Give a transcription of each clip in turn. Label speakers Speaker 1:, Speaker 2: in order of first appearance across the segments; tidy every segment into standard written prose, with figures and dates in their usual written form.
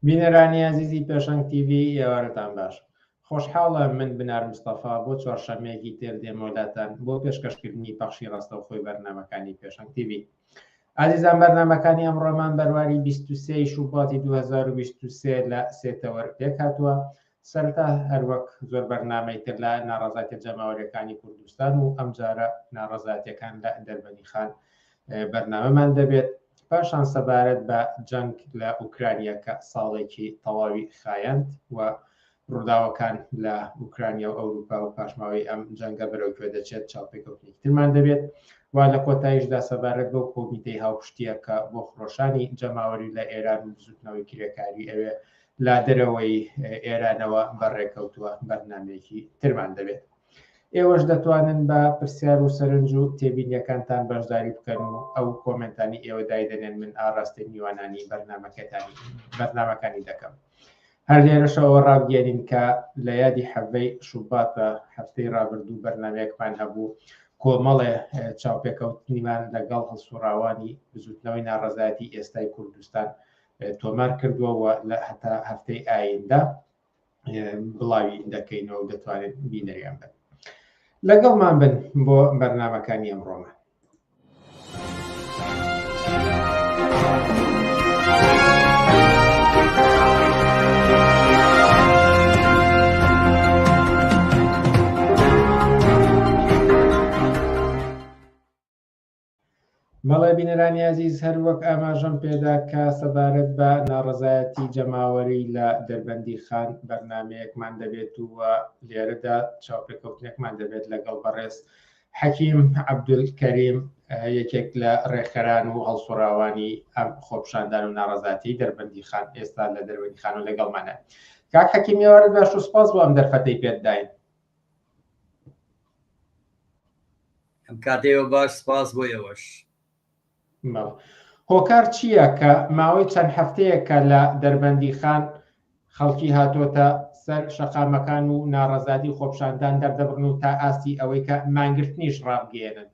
Speaker 1: بینەرانی ئازیزی پێشەنگ تیڤی ئێوارەتان باش. خۆشحاڵە من بنار مستەفا بۆ چوارشەممەیەکی تر دێمەوە لاتان بۆ پێشکەشکردنی پەخشی ڕاستەوخۆی بەرنامەکانی پێشەنگ تیڤی. ئازیزان بەرنامەکانی ئەمڕۆمان بەرواری 23 شوباتی 2023 لە سێ تەوەر پێکهاتووە. سەرەتا هەروەک زۆر بەرنامەی تر لە ناڕەزایەتیە جەماوەریەکانی کوردستان و ئەمجارە ناڕەزایەتیەکان لە دەربەندیخان بەرنامەمان دەبێت. پاشان سەبارەت بە جەنگ لە ئوکرانیا کە ساڵێکی تەواوی خایاند و ڕووداوەکان لە ئوکرانیا و ئەوروپا و پاشماوەی ئەم جەنگە بەرەو کوێ دەچێت چاوپێکەوتنێکی ترمان دەبێت و لە کۆتاییشدا سەبارەت بەو کۆمیتەی هاوپشتییە کە بۆ خرۆشانی جەماوەری لە ئێران و بزوتنەوەی کرێکاری ئەوێ لە دەرەوەی ئێرانەوە بەڕێکەوتووە بەرنامەیەکی ترمان دەبێت. ئێوەش دەتوانن بە پرسیار و سەرنج و تێبینیەکانتان بەشداری بکەن و ئەو کۆمێنتانی ئێوە دایدەنێن من ئاراستەی میوانانی بەرنامەکەتانی بەرنامەکانی دەکەم. هەر لێرەشەوە ڕابگەێنین کە لە یادی حەڤەی شوباتە هەفتەی ڕابردوو بەرنامەیەکمان هەبوو کۆمەڵێ چاوپێکەوتنیمان لەگەڵ هەڵسوڕاوانی بزوتنەوەی ناڕەزایەتی ئێستای کوردستان تۆمار کردووە و لە هەتا هەفتەی ئایندە بڵاوی دەکەینەوە و دەتوانن بینەریان بن. لەگەڵمان بن بۆ بەرنامەکانی ئەمڕۆمان. بەڵێ بینەرانی ئازیز هەر وەک ئاماژەم پێدا کە سەبارەت بە ناڕەزایەتی جەماوەری لە دەربەندی خان بەرنمەیەکمان دەبێت و لێرەدا چاوپێکەوتنێکمان دەبێت لەگەڵ بەڕێز حەکیم عەبدولکەریم یەکێک لە ڕێکخەران و هەڵسوڕاوانی ئەم خۆپیشاندان و ناڕەزایەتی دەربەندی خان ئێستا لە دەربەندی خان و لەگەڵمانە. کاک حەکیم ئێوارەت باش و سپاس بۆ ئەم دەرفەتەی پێت داین.
Speaker 2: ئەم کاتەیەوە باش سپاس بۆ ئێوەش.
Speaker 1: بەڵێ. هۆکار چییە کە ماوەی چەند هەفتەیەکە لە دەربەندیخان خەڵکی هاتۆتە سەر شەقامەکان و ناڕەزاتی و خۆپیشاندان دەردەبڕن و تا ئاستی ئەوەی کە مانگرتنیش ڕابگەیەنن؟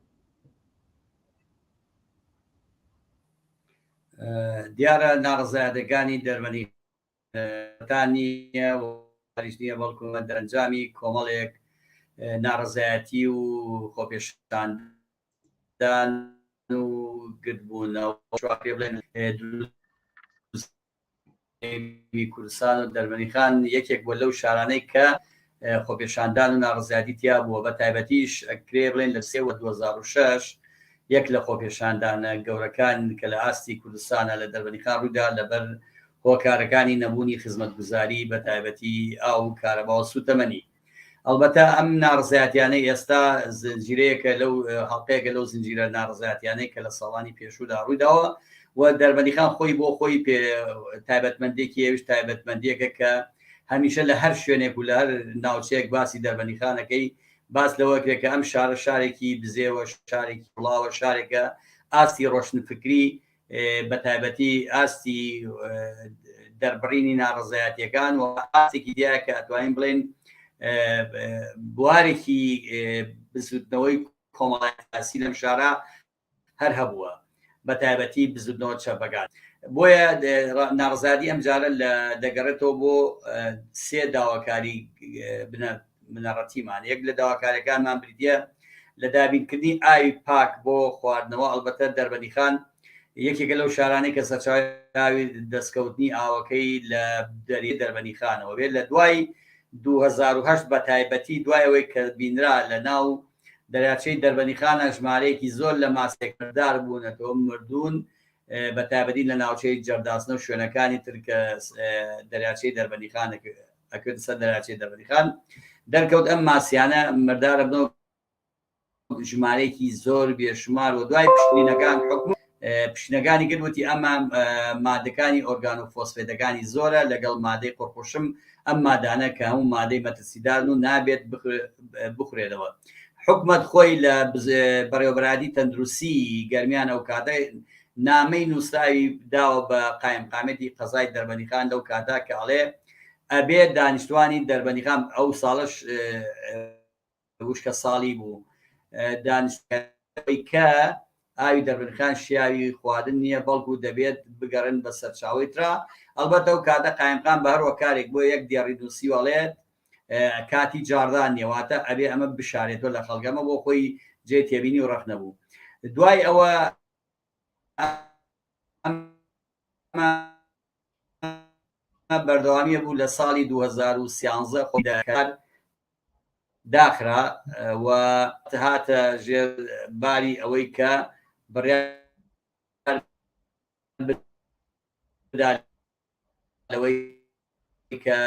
Speaker 2: دیارە ناڕەزایەتەکانی دەربەندیخان نییە و نییە بەڵکو دەرەنجامی کۆمەڵێک ناڕەزایەتی و خۆپێشاندان و گردبوونەوە پێ بڵێن کوردستان و دەربەندیخان یەکێک بووە لەو شارانەی کە خۆپێشاندان و ناڕەزایەتی تیا بووە بە تایبەتیش ئەکرێ بڵێن لە سێ 2006 یەک لە خۆپێشاندانە گەورەکان کە لە ئاستی کوردستانە لە دەربەندیخان ڕوویدا لەبەر هۆکارەکانی نەبوونی خزمەتگوزاری بە تایبەتی ئاو و کارەبا و سوتەمەنی. ئەڵبەتە ئەم ناڕزایەتیانەی ئێستا زنجیرەیەکە لەو هەڵقەیەکە لەو زنجیرە ناڕزایەتیانەی کە لە ساڵانی پێشوودا ڕوویداوە و دەربەندیخان خۆی بۆ خۆی پێ تایبەتمەندێکی ئەویش تایبەتمەندیەکە کە هەمیشە لە هەر شوێنێک و لە هەر ناوچەیەک باسی دەربەندیخانەکەی باس لەوە کرێت کە ئەم شارە شارێکی بزێوە شارێکی بڵاوە شارێکە ئاستی ڕۆشنفکری بە تایبەتی ئاستی دەربڕینی ناڕزایەتیەکان و ئاستێکی دیارە کە ئەتوانین بڵێن بوارێکی بزوتنەوەی کۆمەڵایەتی لەم شارە هەر هەبووە بە تایبەتی بزوتنەوە چەپەکان بۆیە ناڕزادی ئەم جارە لە دەگەڕێتەوە بۆ سێ داواکاری بنەڕەتیمان یەک لە داواکاریەکانمان بریتە لە دابینکردنی ئاوی پاک بۆ خواردنەوە ئەڵبەتە دەربەندیخان یەکێکە لەو شارانەی کە سەرچاوی ئاوی دەستکەوتنی ئاوەکەی لە دەری دەربەندیخانەوە بێت لە دوای 2008 بە تایبەتی دوای ئەوەی کە بینرا لە ناو دەریاچەی دەربەندیخانە ژمارەیەکی زۆر لە ماسیەک مردار بوونەتەوە مردوون بە تایبەتی لە ناوچەی جەرداسنە و شوێنەکانی تر کە دەریاچەی دەربەندیخان ئەکەوێتە سەر دەریاچەی دەربەندیخان دەرکەوت ئەم ماسیانە مردارە بنەوە ژمارەیەکی زۆر بێشمار و دوای پشکنینەکان حکوم پشکنەکانی کرد وتی ئەمە مادەکانی ئۆرگان و فۆسفێتەکانی زۆرە لەگەڵ مادەی قڕقوشم ئەم مادانە کە هەموو مادەی مەترسیدارن و نابێت بخورێنەوە حکومت خۆی لە بەڕێوەبەرایەتی تەندروستی گەرمیان ئەو کاتە نامەی نووسراوی داوە بە قایمقامێتی قەزای دەربەندیخان لەو کاتە کە ئەڵێ ئەبێ دانیشتوانی دەربەندیخان ئەو ساڵەش وشکە ساڵی بوو دانیشتوانی کە. ئاوی دەربەندیخان شیاوی خواردن نییە بەڵکو دەبێت بگەڕێن بە سەرچاوەی ترا ئەڵبەتە ئەو کاتە قایمقام بە هەر هۆکارێک بۆ یەک دێڕی نووسیوە ئەڵێت کاتی جاڕدان نییە واتە ئەبێ ئەمە بشارێتەوە لە خەڵک ئەمە بۆ خۆی جێ تێبینی و ڕەخنە بوو دوای ئەوە ئەمە بەردەوامیە بوو لە ساڵی 2013 خۆی دەکار داخرا و هاتە ژێر باری ئەوەی کە بڕیار بدا لەوەی کە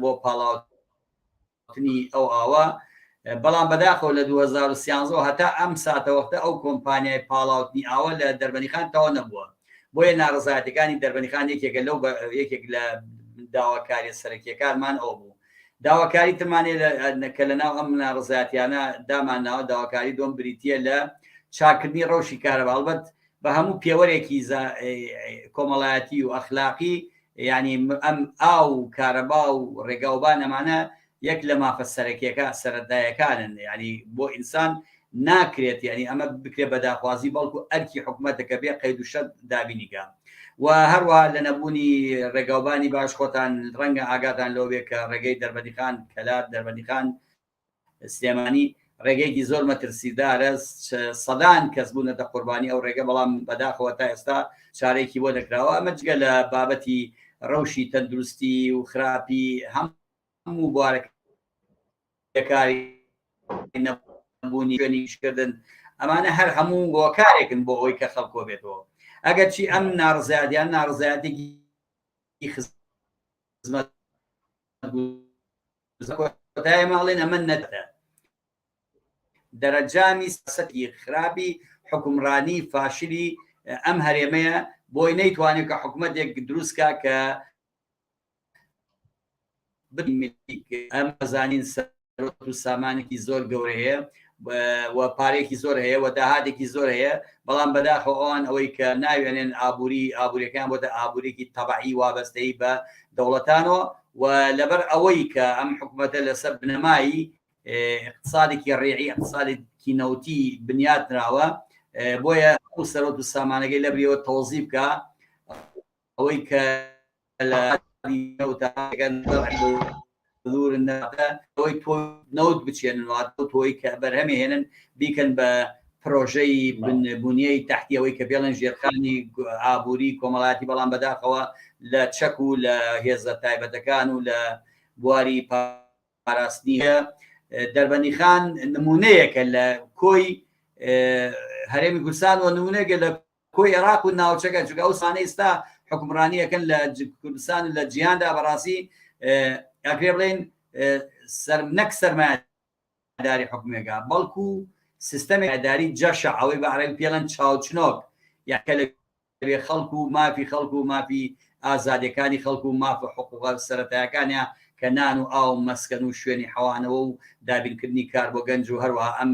Speaker 2: بۆ پاڵاوتنی ئەو ئاوە بەڵام بەداخەوە لە 2013 هەتا ئەم ساتەوەختە ئەو کۆمپانیای پاڵاوتنی ئاوە لە دەربەنیخان تەواو نەبووە بۆیە ناڕەزایەتەکانی دەربەنیخان یەکێکە لەو یەکێک لە داواکاریە سەرەکیەکانمان ئەو بوو داواکاری ترمان کە لە ناو ئەم ناڕەزایەتیانە دامان ناوە داواکاری دوم بریتە لە چاکردنی ڕەوشی کارەبا هەڵبەت بە هەموو پێوەرێکی کۆمەڵایەتی و ئەخلاقی یعنی ئەم ئاو و کارەبا و ڕێگاوبان ئەمانە یەک لە مافە سەرەکیەکە سەرەتایەکانن یعنی بۆ ئینسان ناکرێت یعنی ئەمە بکرێت بە داخوازی بەڵکو ئەرکی حکوومەتە کە بێ قەید و شەرت دابینیکە و هەروە لە نەبوونی ڕێگاوبانی باش خۆتان ڕەنگە ئاگاتان لەوە بێ کە ڕێگەی دەربەندیخان کەلار دەربەندیخان سلێمانی ڕێگەیەکی زۆر مەترسیدارە سەدان کەس بوونەتە قوربانی ئەو ڕێگە بەڵام بەداخەوە تا ئێستا چارێکی بۆ نەکراوە ئەمە جگە لە بابەتی ڕەوشی تەندروستی و خراپی هەموو بوارەکاری نەبوونی شوێنی ئیشکردن ئەمانە هەر هەموو هۆکارێکن بۆ ئەوەی کە خەڵک کۆبێتەوە ئەگەرچی ئەم ناڕزایەتیان ناڕزایەتێکی خزمەت کۆتایی ماڵێن ئەمە نەتە دەرەجامی سیاسەتی خراپی حکومڕانی فاشلی ئەم هەرێمەیە بۆی نەیتوانێت کە حکوومەتێک دروستکا کە ئەم زانین سەرۆت و سامانێکی زۆر گەورە هەیە و پارێکی زۆر هەیە و داهاتێکی زۆر هەیە بەڵام بەداخەوە ئەوان ئەوەی کە ناوێنێن ئابووری ئابووریەکان بۆتە ئابووریکی تەبعی وابەستەی بە دەوڵەتانەوە و لەبەر ئەوەی کە ئەم حکوومەتە لەسەر بنەمایی اقتصادێکی ڕێعی اقتصادێکی نەوتی بنیات نراوە بۆیە ئەو سەرۆت و سامانەکەی لەبریەوە تەوزی بکە ئەوەی کە لە ئەوەی تۆ نەوت بچێنن واتە تۆی کە بەرهەمی هێنن بیکەن بە پرۆژەی بنیەی تحتی ئەوەی کە بێڵن ژێرخانی ئابووری کۆمەڵاتی بەڵام بەداخەوە لە چەک و لە هێزە تایبەتەکان و لە بواری پاراستنی دەربەندیخان نمونەیەکە لە کۆی هەرێمی کوردستان و نمونەیەکە لە کۆی عێراق و ناوچەکە چونکە ئەو سانە ئێستا حکومڕانیەکەن لە کوردستان و لە جیهاندا بەڕاستی ئەکرێ بڵێن سەر نەک سەرمایەداری حکومێکە بەڵکو سیستەمی داری جەشە ئەوەی بە عەرەبی پێڵەن چاوچنۆک یاکە لە خەڵک و مافی خەڵک و مافی ئازادیەکانی خەڵک و ماف و حقوقە سەرەتایەکانیان کە نان و ئاو و مەسکەن و شوێنی حەوانەوە و دابینکردنی کار بۆ گەنج و هەروەها ئەم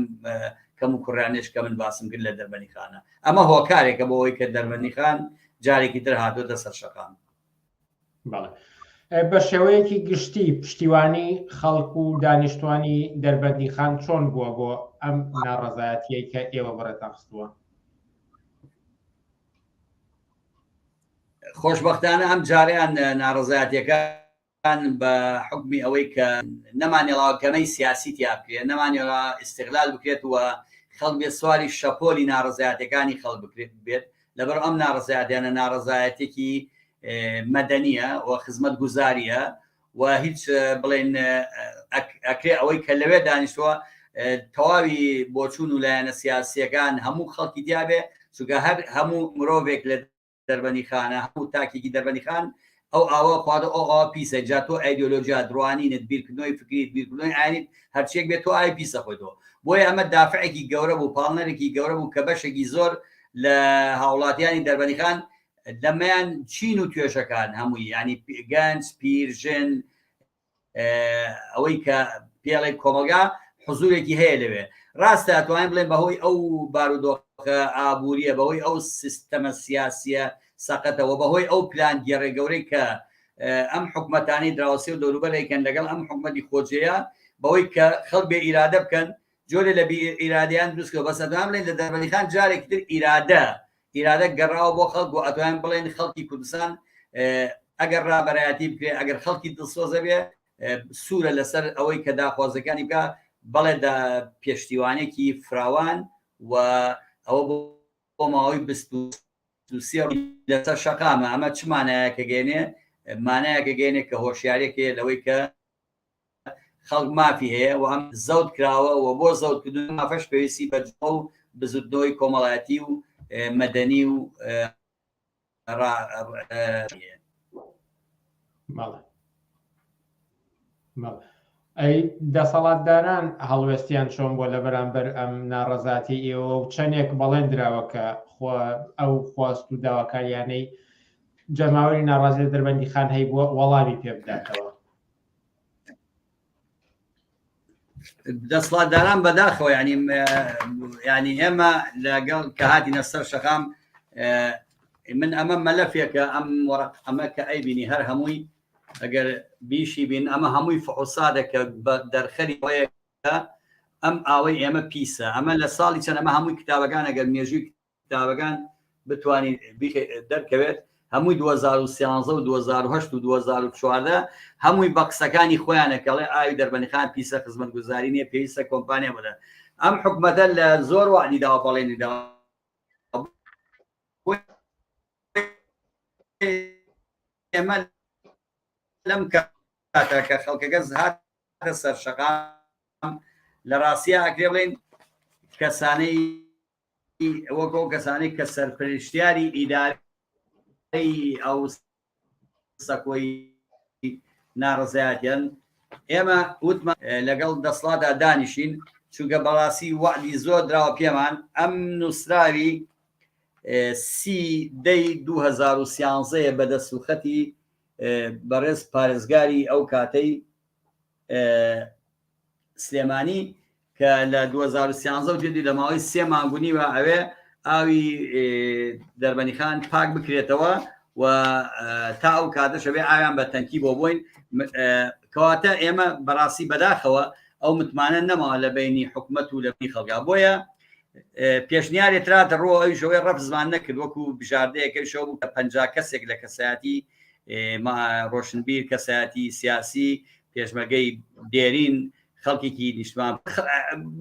Speaker 2: کەم و کوڕیانەش کە من باسم کرد لە دەربەنیخانە ئەمە هۆکارێکە بۆ ئەوەی کە دەربەندیخان جارێکی تر هاتۆتە سەر شەقام.
Speaker 1: بەڵێ بە شێوەیەکی گشتی پشتیوانی خەڵک و دانیشتوانی دەربەندیخان چۆن بووە بۆ ئەم ناڕەزایەتیەی کە ئێوە بەڕێتان خستووە؟
Speaker 2: خۆشبەختانە ئەم جارەیان ناڕەزایەتیەکان بە حوکمی ئەوەی کە نەمانێڵاوە گەمەی سیاسی تیا بکرێت نەمانێڵا ئیستغلال بکرێت و خەڵک بێت سواری شەپۆلی ناڕەزایەتیەکانی خەڵک بکرێت بێت لەبەر ئەم ناڕەزایەتیانە ناڕەزایەتێکی مەدەنیە و خزمەتگوزاریە و هیچ بڵێن ئەکرێ ئەوەی کە لەوێ دانیشتووە تەواوی بۆچوون و لایەنە سیاسیەکان هەموو خەڵکی دیابێ چونکە هەر هەموو مرۆڤێک لە دەربەنیخانە هەموو تاکێکی دەربەنیخان ئەو ئاوە خواردە ئەو ئاوە پیسە جا تۆ ئایدۆلۆژیا دڕوانینت بیرکردنەوەی فکریت بیرکردنەوەی ئاینیت هەرچیەک بێت تۆ ئاوی پیسە خۆیتەوە بۆیە ئەمە دافعێکی گەورە بوو پاڵنەرێکی گەورە بوو کە بەشێکی زۆر لە هاوڵاتیانی دەربەنیخان لەمەیان چین و توێژەکان هەمووی ینی گەنج پیر ژن ئەوەی کە پێڵێ کۆمەڵگا حزورێکی هەیە لەوێ ڕاستە ئەتوانین بڵێن بەهۆی ئەو بارودۆخە ئابووریە بەهۆی ئەو سیستەمە سیاسیە سەقەتەوە بەهۆی ئەو پلان گێڕێ گەورەی کە ئەم حکومەتانی دراوسێ و دەوروبەرێکن لەگەڵ ئەم حکومەتی خۆجێیە. بەوەی کە خەڵک بێ ئیرادە بکەن جۆرێ لە بی ئیرادەیان دروست کردوە بەس ئەتوانم بڵێین لە دەربەندیخان جارێکی تر ئیرادە ئیرادە گەڕاوە بۆ خەڵک و ئەتوانین بڵێن خەڵکی کوردستان ئەگەر ڕابەرایەتی بکرێ ئەگەر خەڵکی دڵسۆزە بێ سوورە لەسەر ئەوەی کە داخوازەکانی بکە بەڵێ دا پێشتیوانێکی فراوان و ئەوە بۆ ماوەی 23 لەسەر شەقامە ئەمە چ مانایەکە گەێنێ مانایەکە گەێنێ کە هۆشیارێک هەیە لەوەی کە خەڵک مافی هەیە و ئەم زەوت کراوە و بۆ زەوتکردن مافەش پێویستی بە جوڵە و بزوتنەوەی کۆمەڵایەتی و مەدەنی و
Speaker 1: ئەی دەسەڵاتداران هەڵوێستیان چۆن بووە لە بەرامبەر ئەم ناڕەزاتی ئێوە و چەندێک بەڵێن دراوە کە ئەو خواست و داواکاریانەی جەماوەری ناڕازی لە دەربەندی خان هەیبووە وەڵامی پێ بداتەوە؟
Speaker 2: دەسڵاتداران بەداخەوە ینی ینی ئێمە لەگەڵ کە هاتینە سەر شەقام من ئەمە مەلەفێکە ئەم وەرق ئەمە کە ئەیبینی هەر هەمووی ئەگەر بیشی بین ئەمە هەمووی فحوسادە کە بە دەرخەری ئەم ئاوەی ئێمە پیسە ئەمە لە ساڵی چەند ئەمە هەمووی کتابەکان ئەگەر مێژووی کتابەکان بتوانین دەرکەوێت هەمووی 2013 و 2008 و 2014 هەمووی بە قسەکانی خۆیانە کەڵێ ئاوی دەربەنیخان پیسە خزمەتگوزاری نیە پێویستە کۆمپانیا بدە ئەم حکومەتە لە زۆر وعدی داوە بەڵێنی داوە ئێمە لەم کاتە کە خەڵکەکە هاتە سەر شەقام لە ڕاستیا ئەکرێ بڵێن کەسانەی وەک ئەو کەسانەی کە سەرپەرشتیاری ئیدارەی ئەو سەکۆی ناڕزایەتیان ئێمە وتمان لەگەڵ دەسڵاتا دانیشین چونکە بەڕاستی وەعدی زۆر دراوە پێمان ئەم نووسراوی سی دەی 2013 بە دەست و خەتی بەڕێز پارێزگاری ئەو کاتەی سلێمانی کە لە 2013 و لە ماوەی سێ مانگ و نیوە ئەوێ ئاوی دەربەنیخان پاک بکرێتەوە و تا ئەو کاتەش ئەبێ ئاویان بە تەنکی بۆ بۆین کەواتە ئێمە بەڕاستی بەداخەوە ئەو متمانە نەماوە لە بینی حکومەت و لە بینی خەڵکا بۆیە پێشنیارێ تراتە ڕۆ ئەویش ئەوەی ڕەفزمان نەکرد وەکو بژاردەیەکە شەو بوو کە 50 کەسێک لە کەسایەتی ڕۆشنبیر کەسایەتی سیاسی پێشمەرگەی دێرین خەڵکێکی نیشتمان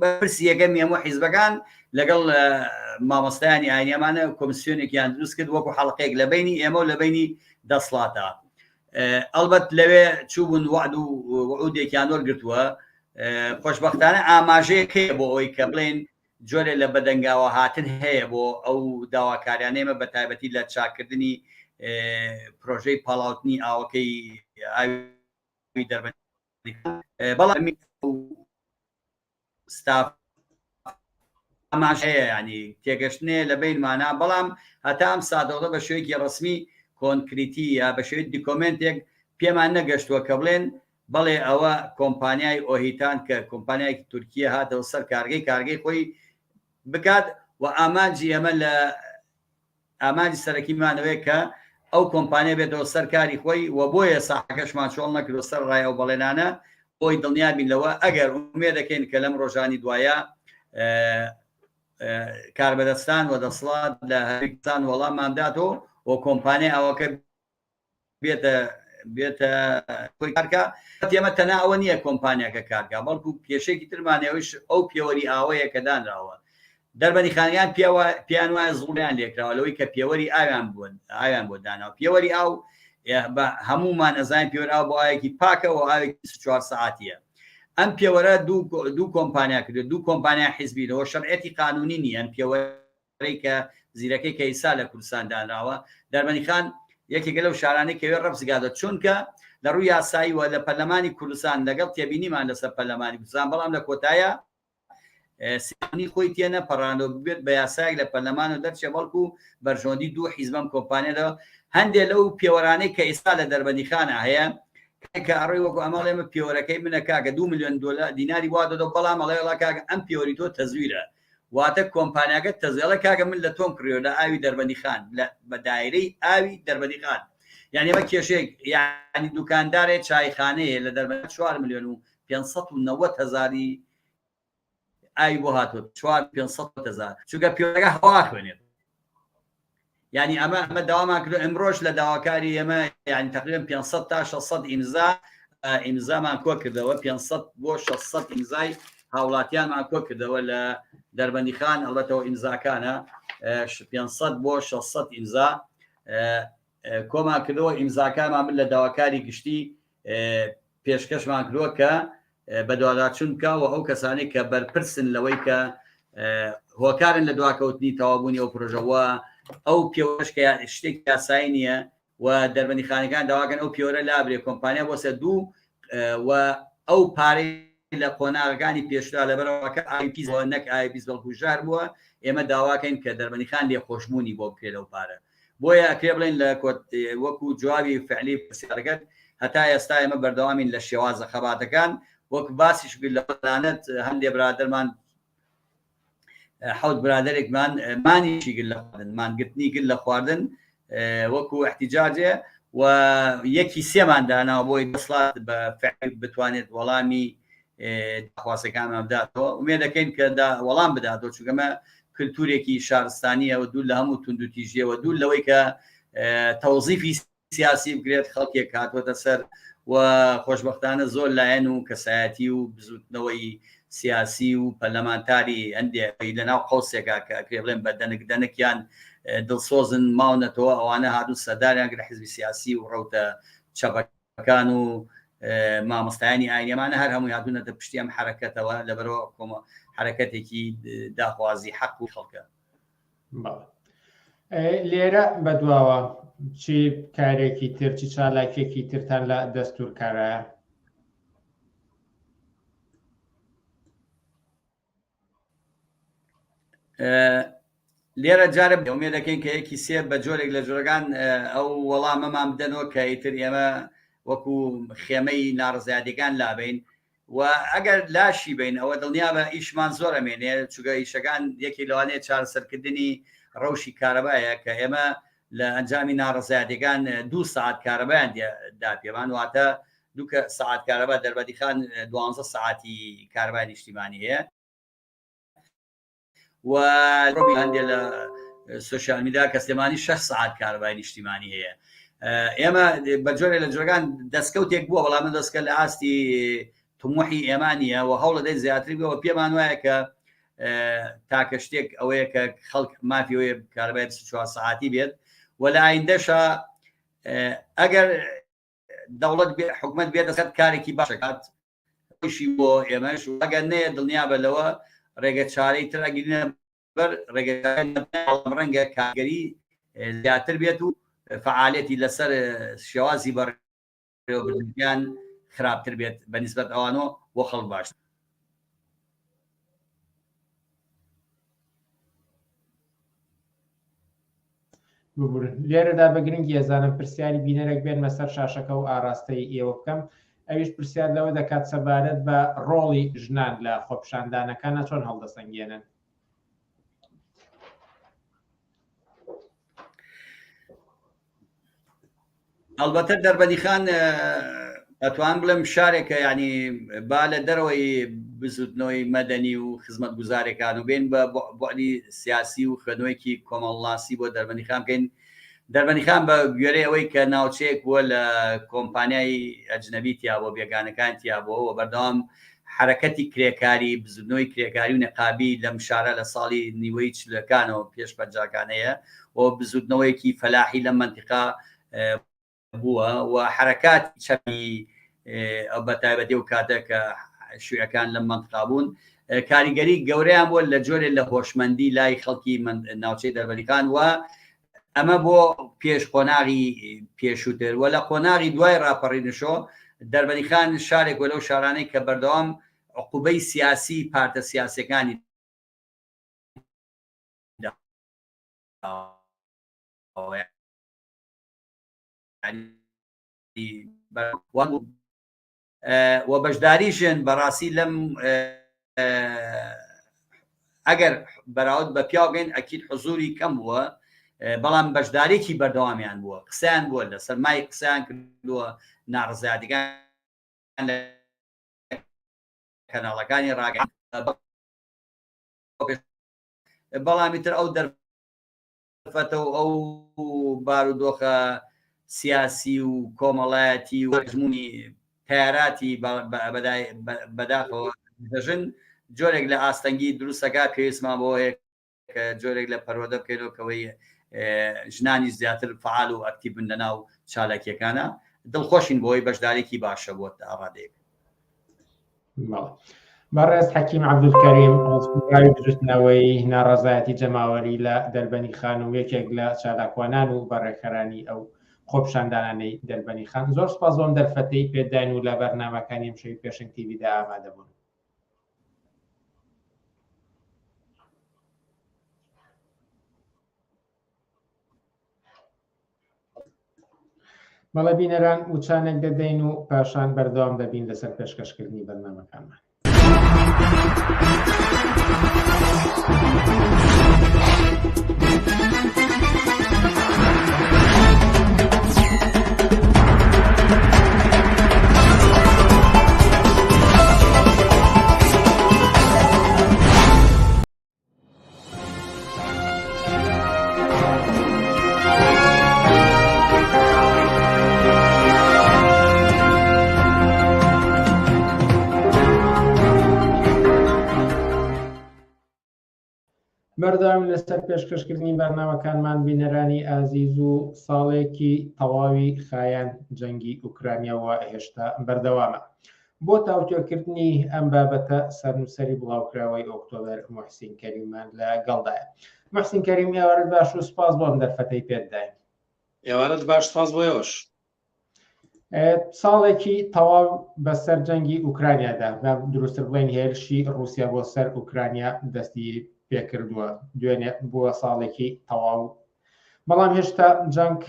Speaker 2: بەرپرسی یەکەمی هەموو حیزبەکان لەگەڵ مامۆستایانی ئاینی ئەمانە کۆمسیۆنێکیان دروست کرد وەکو حەڵقەیەک لە بینی ئێمە و لە بینی دەسڵاتە ئەڵبەت لەوێ چوبوون وعد و وعودێکیان وەرگتووە خۆشببختانە ئاماژەیەک هەیە بۆ ئەوەی کە بڵێن جۆرێ لە بەدەنگاوە هاتن هەیە بۆ ئەو داواکاریانە ئێمە بە تایبەتی لە چاکردنی پرۆژەی پاڵاوتنی ئاوەکەی ئاوی دەربەندیخان بەڵام ستاف ئاماژەیە ینی تێگەشتنێ لە بینمانە بەڵام هەتا ئەم ساتەوە بە شێوەیەکی ڕسمی کۆنکریتی یا بە شێوەی دیکۆمنتێک پێمان نەگەشتووە کە بڵێن بەڵێ ئەوە کۆمپانیای ئۆهیتان کە کۆمپانیایەکی تورکیە هاتەوە سەر کارگەی کارگەی خۆی بکات و ئامانجی ئێمە لە ئامانجی سەرەکیمان ئەوەیە کە ئەو کۆمپانیا بێتەوە سەر کاری خۆی و بۆیە ساحەکەشمان چۆڵ نەکردوە سەر ڕای ئەو بەڵێنانە بۆی دڵنیا بین لەوە ئەگەر ئومێ دەکەین کە لەم ڕۆژانی دوایە کاربەدەستان و دەسڵات لە هەرێمستان وەڵاممان داتەوە و کۆمپانیای ئاوەکە بێتە بێتە خۆی کارکە ئێمە تەنها ئەوە نییە کۆمپانیاکە کارکە بەڵکو کێشێکی ترمان ئەوش ئەو پێوەری ئاوەیە کە دانراوە دەربەنی خانیان پێوە پێیان وایە زوڵیان لێکراوە لەوەی کە پێوەری ئاویان بۆ ئاویان بۆ داناوە پێوەری ئاو بە هەمومان ئەزانین پێوەر ئاو بۆ ئاوێکی پاکە و ئاوێکی 24 سەعاتیە ئەم پێوەرە دوو کۆمپانیا کردو دوو کۆمپانیا حیزبی لەوە شەرعەتی قانونی نییە ئەم پێوەرەی کە زیرەکەی کە ئیسا لە کوردستان دانراوە دەربەنیخان یەکێکە لەو شارانەی کەوێ ڕەفز گادە چونکە لە ڕووی یاسایی و لە پەرلەمانی کوردستان لەگەڵ تێبینیمان لەسەر پەرلەمانی کوردستان بەڵام لە کۆتایە سیانی خۆی تێنە پەڕاندەوە ببێت بە یاسایەک لە پەرلەمان و دەرچێ بەڵکو بەرژەوەندی دوو حیزبەم کۆمپانیادا هەندێک لەو پێوەرانەی کە ئێستا لە دەربەندیخانە هەیە کە ئەڕۆی وەکو ئەمە ئەڵێ ئەمە پێوەرەکەی منە کاکە دو میلیۆن دۆلار دیناری وا دەدەو بەڵام ئەڵێ ئەڵا کاکە ئەم پێوەری تۆ تەزویرە واتە کۆمپانیاکە تەزویڵە کاکە من لە تۆم کڕیوە لە ئاوی دەربەندیخان لە بە دایرەی ئاوی دەربەندیخان یعنی ئەمە کێشەیەک یعنی دوکاندارێ چایخانەیە لە دەربەند 4 میلیۆن و. 590 هەزاری ئاوی بۆ هاتووە 4 500 هەزار چونکە پێوەرەکە هەوا خوێنێت یعنی ئەمە ئەمە داوامان کردو ئەمڕۆژ لە داواکاری ئێمە یعنی تقریبا 500 تا 600 ئیمزا ئیمزامان کۆ کردەوە 500 بۆ 600 ئیمزای هاوڵاتیانمان کۆ کردەوە لە دەربەندیخان ئەڵەتەوە ئیمزاکانە 500 بۆ 600 ئیمزا کۆمان کردەوە ئیمزاکانمان من لە داواکاری گشتی پێشکەشمان کردووە کە بەدواداچوون بکا و ئەو کەسانەی کە بەرپرسن لەوەی کە هۆکارن لە دواکەوتنی تەوابوونی ئەو پرۆژەوە ئەو پێوەش کە شتێک یاسایی نییە و دەربەنیخانەکان داواکەن ئەو پێوەرە لابرێ کۆمپانیا بۆ سەر دوو و ئەو پارەی لە قۆناغەکانی پێشرا لەبەرەوەکە ئاوی پیس نەک ئاوی پیس بەڵکو ژار بووە ئێمە داواکەین کە دەربەنیخان لێخۆشبوونی بۆ بکرێت لەو پارە بۆیە ئەکرێ بڵێین لە کۆت وەکو جوابی فعلی پرسیارەکەت هەتا ئێستا ئێمە بەردەوامین لە شێوازە خەباتەکان وەک باسیش کرد لە تەنانەت هەندێ برادەرمان حەوت برادەرێکمان مانیشی گرت لە خواردن مانگرتنی گرت لە خواردن وەکو احتیجاجێ و یەکی سێمان داناوە بۆی دەسڵات بە فعل بتوانێت وەڵامی داخوازەکانمان بداتەوە ئومێد دەکەین کە وەڵام بداتەوە چونکە ئەمە کلتورێکی شارستانیە و دوور لە هەموو توندوتیژیەوە دوور لەوەی کە تەوزیفی سیاسی بکرێت خەڵکێک هاتووەتە سەر و خۆشبەختانە زۆر لایەن و کەسایەتی و بزوتنەوەی سیاسی و پەرلەمانتاری هەندێک لەناو قەوسێکا کە ئەکرێ بڵێن بە دەنک دەنکیان دڵسۆزن ماونەتەوە ئەوانە هاتوون سەرداریان کرد حزبی سیاسی و ڕەوتە چەپەکە کان و مامۆستایانی ئاینی ئەمانە هەر هەمووی هاتوونەتە پشتی ئەم حەرەکەتەوە لەبەرەوە کۆمە حەرەکەتێکی داخوازی حەق و خەڵکە.
Speaker 1: لێرە بەدواوە چی کارێکی تر چی چالاکیەکی ترتان لە دەستور کارایە؟
Speaker 2: لێرە جارە ئومێ دەکەین کە یەکی سێ بە جۆرێک لە جۆرەکان ئەو وەڵامەمان بدەنەوە کە ئیتر ئێمە وەکو خێمەی ناڕزایەتەکان لابین و ئەگەر لاشی بین ئەوە دڵنیا بە ئیشمان زۆر ئەمێنێ چونکە ئیشەکان یەکی لەوانەیە چارەسەرکردنی ڕەوشی کارەبایە کە ئێمە لە ئەنجامی ناڕزایەتەکان دوو ساعت کارەبایان دا پێمان واتە دوو ساعت کارەبا دەربەدیخان دوانزە ساعتی کارەبای نیشتیمانی هەیە و هەندێک لە سوسیال میدیا کە سلێمانی 6 ساعت کارەبای نیشتیمانی هەیە ئێمە بە جۆرێ لە جۆرەکان دەستکەوتێک بووە بەڵام دەستکە لە ئاستی تموحی ئێمە نییە و هەوڵە دەین زیاتر بەوە پێمان وایە کە تاکە شتێک ئەوەیە کە خەڵک مافی ئەوەیە کارەبای 24 ساعتی بێت و لە ئایندەشە ئەگەر دەوڵەت حکومت بێتە سەر کارێکی باشەکات خۆشی بۆ ئێمەش ئەگەر نەیە دڵنیابە لەوە ڕێگە چارەی تر ئەگرینە بەر ڕێگە ڕەنگە کارگەری زیاتر بێت و فعالەتی لەسەر شێوازی بەڕێوەبردنیان خراپتر بێت بە نسبەت ئەوانەوە بۆ خەڵک باشتر.
Speaker 1: ببورن لێرەدا بە گرنگی ئەزانم پرسیاری بینەرێک بێنمە سەر شاشەکە و ئاراستەی ئێوە بکەم ئەویش پرسیار لەوە دەکات سەبارەت بە ڕۆڵی ژنان لە خۆپیشاندانەکانە چۆن هەڵدەسەنگێنن؟
Speaker 2: ئەڵبەتە دەربەندیخان ئەتوان بڵێم شارێکە ینی با لە دەرەوەی بزوتنەوەی مەدەنی و خزمەت گوزارەکان و بین بە بۆعلی سیاسی و خوێندنەوەیکی کۆمەڵناسی بۆ دەربەندیخان بکەین دەربەندیخان بە گوێرەی ئەوەی کە ناوچەیەک بووە لە کۆمپانیای ئەجنەبی تیا بۆ بێگانەکان تیا بووە و بەردەوام حەرەکەتی کرێکاری، بزوتنەوەی کرێکاری و نەقابی لەم شارە لە ساڵی نیوەی چلەکانەوە پێش پەنجاکان هەیە و بزوتنەوەیەکی فەلاحی لەم مەنتیقە بووە و حەرەکاتی چەپی ئەو بە تایبەتی ئەو کاتە کە شویعەکان لەم مەنتقا بوون کاریگەری گەورەیان بووە لە جۆرێ لە هۆشمەندی لای خەڵکی ناوچەی دەربەندیخان و ئەمە بۆ پێش قۆناغی پێشووتر و لە قۆناغی دوای ڕاپەڕینشۆ دەربەندیخان شارێک وە لەو شارانەی کە بەردەوام عقوبەی سیاسی پارتە سیاسەکانی و بەشداری ژن بەڕاستی لەم ئەگەر بەراورد بە پیاو بێن ئەکید حزوری کەم بووە بەڵام بەشدارێکی بەردەوامیان بووە قسەیان بووە لە سەرمای قسەیان کردووە ناڕزایەتەکان لە. کەناڵەکانی ڕاگەیاندن بەڵامی تر ئەو دەرفەتە و ئەو بارودۆخە سیاسی و کۆمەڵایەتی و هەژموونی تەیاراتی بەداخەوە دەژن جۆرێک لە ئاستەنگی دروستەکە پێویستمان بۆ هەیە کە جۆرێک لە پەروەردە بکەینەوە کەوەی ژنانی زیاتر فعال و ئەکتیڤ بن لەناو چالاکیەکانە دڵخۆشین بۆی بەشدارێکی باشە بۆ ئاڕادەیەک.
Speaker 1: بەڕێز حەکیم عەبدولکەریم ڕاوی بزوتنەوەی ناڕەزایەتی جەماوەری لە دەربەنی خان و یەکێک لە چالاکوانان و بەڕێکخەرانی ئەو خۆپیشاندانانەی دەربەنی خان زۆر سپاس بۆم دەرفەتەی پێداین و لە بەرنامەکانی ئەمشەوی پێشەنگ تیڤیدا ئامادە بوون. بەڵێ بینەران وچانێک دەدەین و پاشان بەردەوام دەبین لەسەر پێشکەشکردنی بەرنامەکانمان. بەردەوام لەسەر پێشکەشکردنی بەرنامەکانمان بینەرانی ئازیز و ساڵێکی تەواوی خایەن جەنگی ئۆکرانیاوە هێشتا بەردەوامە. بۆ تاوتوێکردنی ئەم بابەتە سەرنووسەری بڵاوکراوەی ئۆکتۆبەر موحسین کەریممان لە گەڵدایە. موحسین کەریم ئێوارەت باش و سپاس بۆ ئەم دەرفەتەی پێت داین.
Speaker 3: ئێوارەت باش سپاس بۆ ئێوەش.
Speaker 1: ساڵێکی تەواو بەسەر جەنگی ئوکرانیادا دروستتر بڵێن هێرشی رووسیا بۆ سەر ئوکرانیا دەستی پێکردووە دوێنێ بووە ساڵێکی تەواو بەڵام هێشتا جەنگ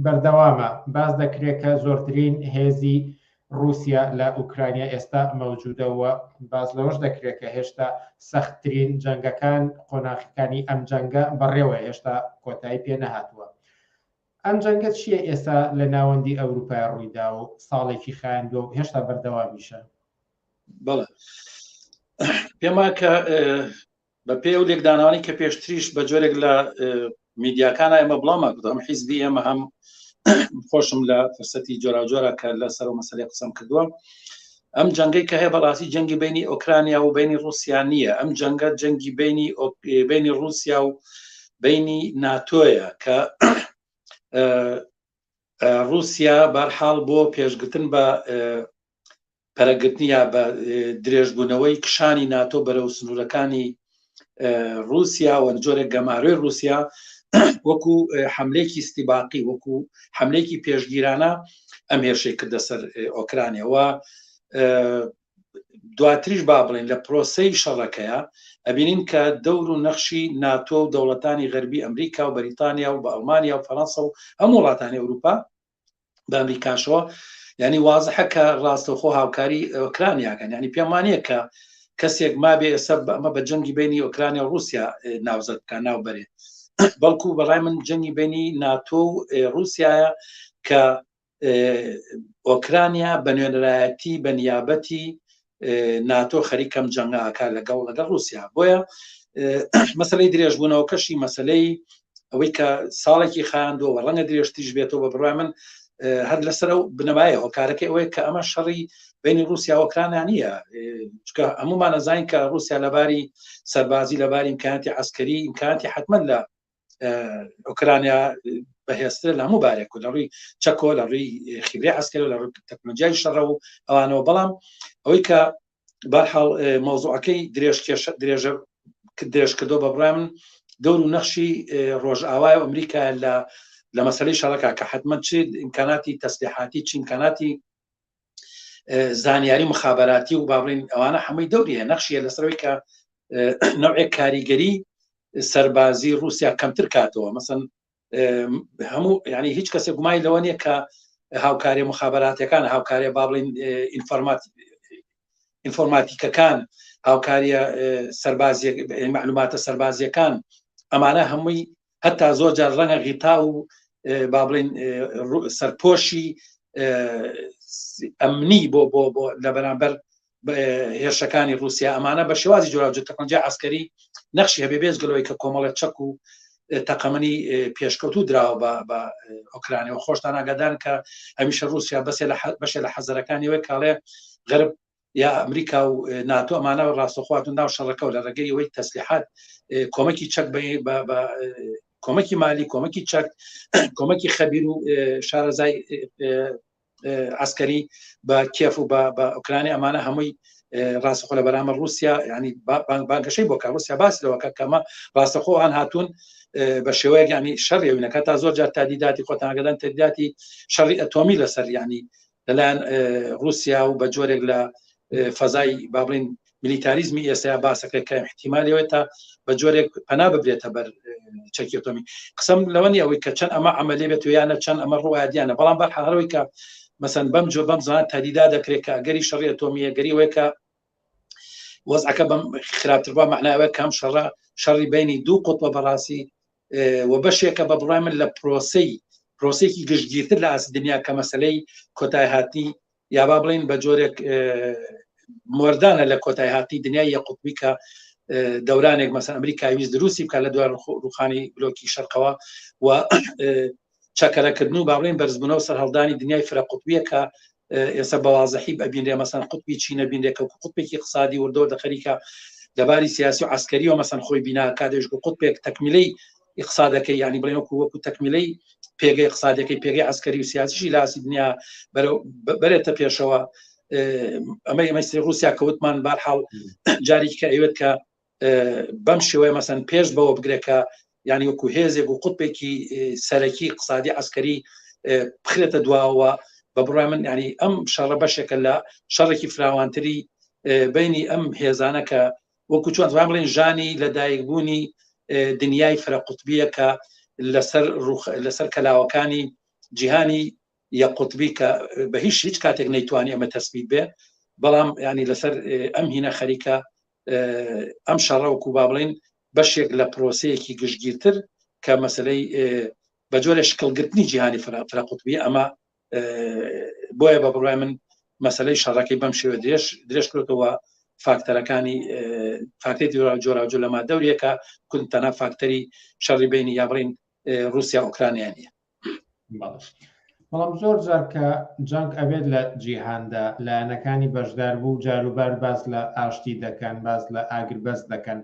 Speaker 1: بەردەوامە باس دەکرێت کە زۆرترین هێزی رووسیا لە ئوکرانیا ئێستا مەوجودەوە باس لەوەش دەکرێت کە هێشتا سەختترین جەنگەکان قۆناخەکانی ئەم جەنگە بەڕێوە هێشتا کۆتایی پێ نەهاتووە ئەم جەنگە چییە ئێستا لە ناوەندی ئەوروپای ڕوویدا و ساڵێکی خایاندووە و هێشتا بەردەوامیشە؟
Speaker 3: بەڵێ پێما کە بە پێ و لێکدانەوەی کە پێشتریش بە جۆرێک لە میدیاکان ئێمە بڵاومان کردو هەم حیزبی ئێمە هەم خۆشم لە فرسەتی جۆراوجۆرە کە لە سەر و مەسەلەی قسەم کردووە ئەم جەنگەی کە هەیە بەڕاستی جەنگی بینی ئۆکرانیا و بینی رووسیا نییە ئەم جەنگە جەنگی بینی بینی رووسیا و بینی ناتۆیە کە رووسیا بارحاڵ بۆ پێشگرتن بە پەرەگرتنی یا بە درێژبوونەوەی کشانی ناتۆ بەرەو سنوورەکانی رووسیا و جۆرێک گەمارۆی رووسیا وەکو حملێکی استیباقی وەکو حملێکی پێشگیرانە ئەم هێرشەی کردە سەر ئۆکرانیەوە دواتریش با بڵێن لە پرۆسەی شەڕەکەیە ئەبینین کە دەور و نەخشی ناتۆ و دەوڵەتانی غەربی ئەمریکا و بەریتانیا و بە ئەڵمانیا و فەرەنسا و هەموو وڵاتانی ئەوروپا بە ئەمریکاشەوە ینی وازحە کە ڕاستەوخۆ هاوکاری ئۆکرانیاکەن ینی پێم وانە کە کەسێک مابێ ئێستا ئەمە بە جەنگی بینی ئۆکرانیا و رووسیا ناوزەد بکە ناو بەرێ بەڵکو بەڕای من جەنگی بینی ناتۆ و رووسایە کە ئۆکرانیا بە نوێنەرایەتی بە نیابەتی ناتۆ خەریکەم جەنگاکە لەگەڵ لەگەڵ رووسیا بۆیە مەسلەی درێژبوونەوەکەشی مەسلەی ئەوەی کە ساڵێکی خایاندووە ڕەنگە درێژتریش بێتەوە بە بڕای من هەر لەسەر ئەو بنەمایە هۆکارەکەی ئەوەیە کە ئەمە شەڕی بینی رووسیا ئۆکرانیا نییە چکە هەمومان ئەزانین کە رووسیا لەباری سەربازی لەباری ئیمکاناتی عسکەری ئیمکاناتی حتمما لە ئۆکرانیا بەهێزترە لە هەموو بارێک و لە ڕووی چەکۆ لە ڕووی خیبرەی عسکەری و لە ڕووی تەکنۆلۆژیای شەڕە و ئەوانەوە بەڵام ئەوەی کە بەرحاڵ مەوزوعەکەی درێژ کێشە درێژە درێژ کردو بە بڕای من دەور و نەخشی ڕۆژئاوای و ئەمریکا لە لە مەسلەی شەڕەکە کە حتمما چ ئیمکاناتی تەسلیحاتی چ ئیمکاناتی زانیاری مخابراتی و بابرین ئەوانە هەمووی دەوری هەیە نەخشیە لەسەرەوەی کە نەوعێک کاریگەری سەربازی رووسیا کەمتر کاتەوە مەسن هەموو ینی هیچ کەسێک گومای لەوە نییە کە هاوکاری مخابراتەکان هاوکاری با بڵین ئینفۆرمات ئینفۆرماتیکەکان هاوکاریە سەربازی معلوماتە سەربازیەکان ئەمانە هەمووی هەتا زۆر جار ڕەنگە غیتا و با بڵین سەرپۆشی ئەمنی بۆ بۆ بۆ لە بەرامبەر هێرشەکانی رووسیا ئەمانە بە شێوازی جۆراوجۆر تەکنۆلۆژیای عسکەری نەخشی هەبێ بێجگەلەوەی کە کۆمەڵێک چەک و تەقەمەنی پێشکەوتوو دراوە بە ئۆکرانیەوە. خۆشتان ئاگادان کە هەمیشە رووسیا بەسێ لە بەشێ لە حەزەرەکانیەوەی کاڵێ غەرب یا ئەمریکا و ناتۆ ئەمانە ڕاستەخواتون ناو شەڕەکە و لە ڕێگەی ئەوەی تەسلیحات کۆمەکی چەک بە کۆمەکی مالی، کۆمەکی چەک، کۆمەکی خەبیر و شارەزای عسکەری بە کێف و بە ئۆکرانی، ئەمانە هەمووی ڕاستەخۆ لە بەرامبەر رووسیا، ینی بانگەشەی بۆ کە رووسیا باس لەوەکە کەمە ڕاستەخۆ ئەوان هاتوون بە شێوەیەک ینی شەڕی وینەکە تا زۆر جار تادیداتی خۆتان ئاگادان تەدیداتی شەڕی ئەتۆمی لەسەر ینی لەلایەن رووسیا و بە جۆرێک لە فەزای با بڵین میلیتاریزمی ئێستا باسەکە کە احتیمالەوە تا بە جۆرێک پەنا ببرێتە بەر چەکی ئەتۆمی. قسەم لەوە نیە ئەوەی کە چەند ئەمە عملی بێت و یانە چەند ئەمە ڕوادیانە، بەڵام بەر هەروەی کە مەسەن بەم جۆ بەم زمان تادیدا دەکرێت کە ئەگەری شەڕی ئەتۆمیە گەری ئەوەیە کە وەزعەکە بەم خراپتر بووە، معناوە کەم شەڕە شەڕی بینی دوو قوتبە بەڕاستی و بەشێکە بە بڕای من لە پرۆسەی پرۆسێکی گشتگیرتر لە ئاست دنیا کە مەسلەی کۆتای هاتنی یا با بڵین بە جۆرێک مۆردانە لە کۆتای هاتنی دنیای یە قوتبی کە دەورانێک مەسەن ئەمریکا ویست دروستی بکە لە دوای ڕوخانی بلۆکی شەرقەوە و چەکەرەکردن و با بڵێن بەرزبوونەوە سەرهەڵدانی دنیای فرە قوتبیە کە ئێستا بەوازحی ئەبینرێ، مەسەن قوتبی چینە بینرێ کە قوتبێکی اقتصادی وردەوە دەخەریکە لەباری سیاسی و عسکەریەوە مەسەن خۆی بینا کاتێش و قوتبێک تەکمیلەی اقتصادەکەی، ینی بڵێن وەکو وەکو تەکمیلەی پێگەی اقتصادەکەی پێگەی عسکەری و سیاسیشی لاسی دنیا بەرێتە پێشەوە. ئەمە ئەمە سری رووسیا کەوتمان بارحاڵ جارێکی کە ئەوێت کە بەم شێوەیە مەسەن پێش بەوە بگرێت کە ینی وەکو هێزێک و قوتبێکی سەرەکی اقتصادی عسکەری بخرێتە دواوە. بە بڕای من ینی ئەم شەڕە بەشێکە لە شەڕێکی فراوانتری بینی ئەم هێزانە کە وەکو چۆن توان بڵێن ژانی لەدایکبوونی دنیای فرە قوتبیە کە لەسەر لەسەر کەلاوەکانی جیهانی یە قوتبی کە بە هیچ هیچ کاتێک نەیتوانی ئەمە تەسبیت بێ، بەڵام ینی لەسەر ئەم هینە خەریکە ئەم شەڕە وەکو با بڵین بەشێک لە پرۆسەیەکی گشتگیرتر کە مەسلەی بە جۆرە شکڵگرتنی جیهانی فرە قوتبی ئەمە. بۆیە بە بڕای من مەسلەی شەڕەکەی بەم شێوە درێژ درێژ کرێتەوە، فاکتەرەکانی فاکتەری جۆراوجۆر لە مادەوریەکە کون تەنها فاکتەری شەڕی بینی یا بڵین رووسیا ئۆکرانیا نیە.
Speaker 1: بەڵام زۆر جار کە جەنگ ئەبێت لە جیهاندا لایەنەکانی بەشدار بوو جاروبار باس لە ئاشتی دەکەن، باس لە ئاگربەست دەکەن،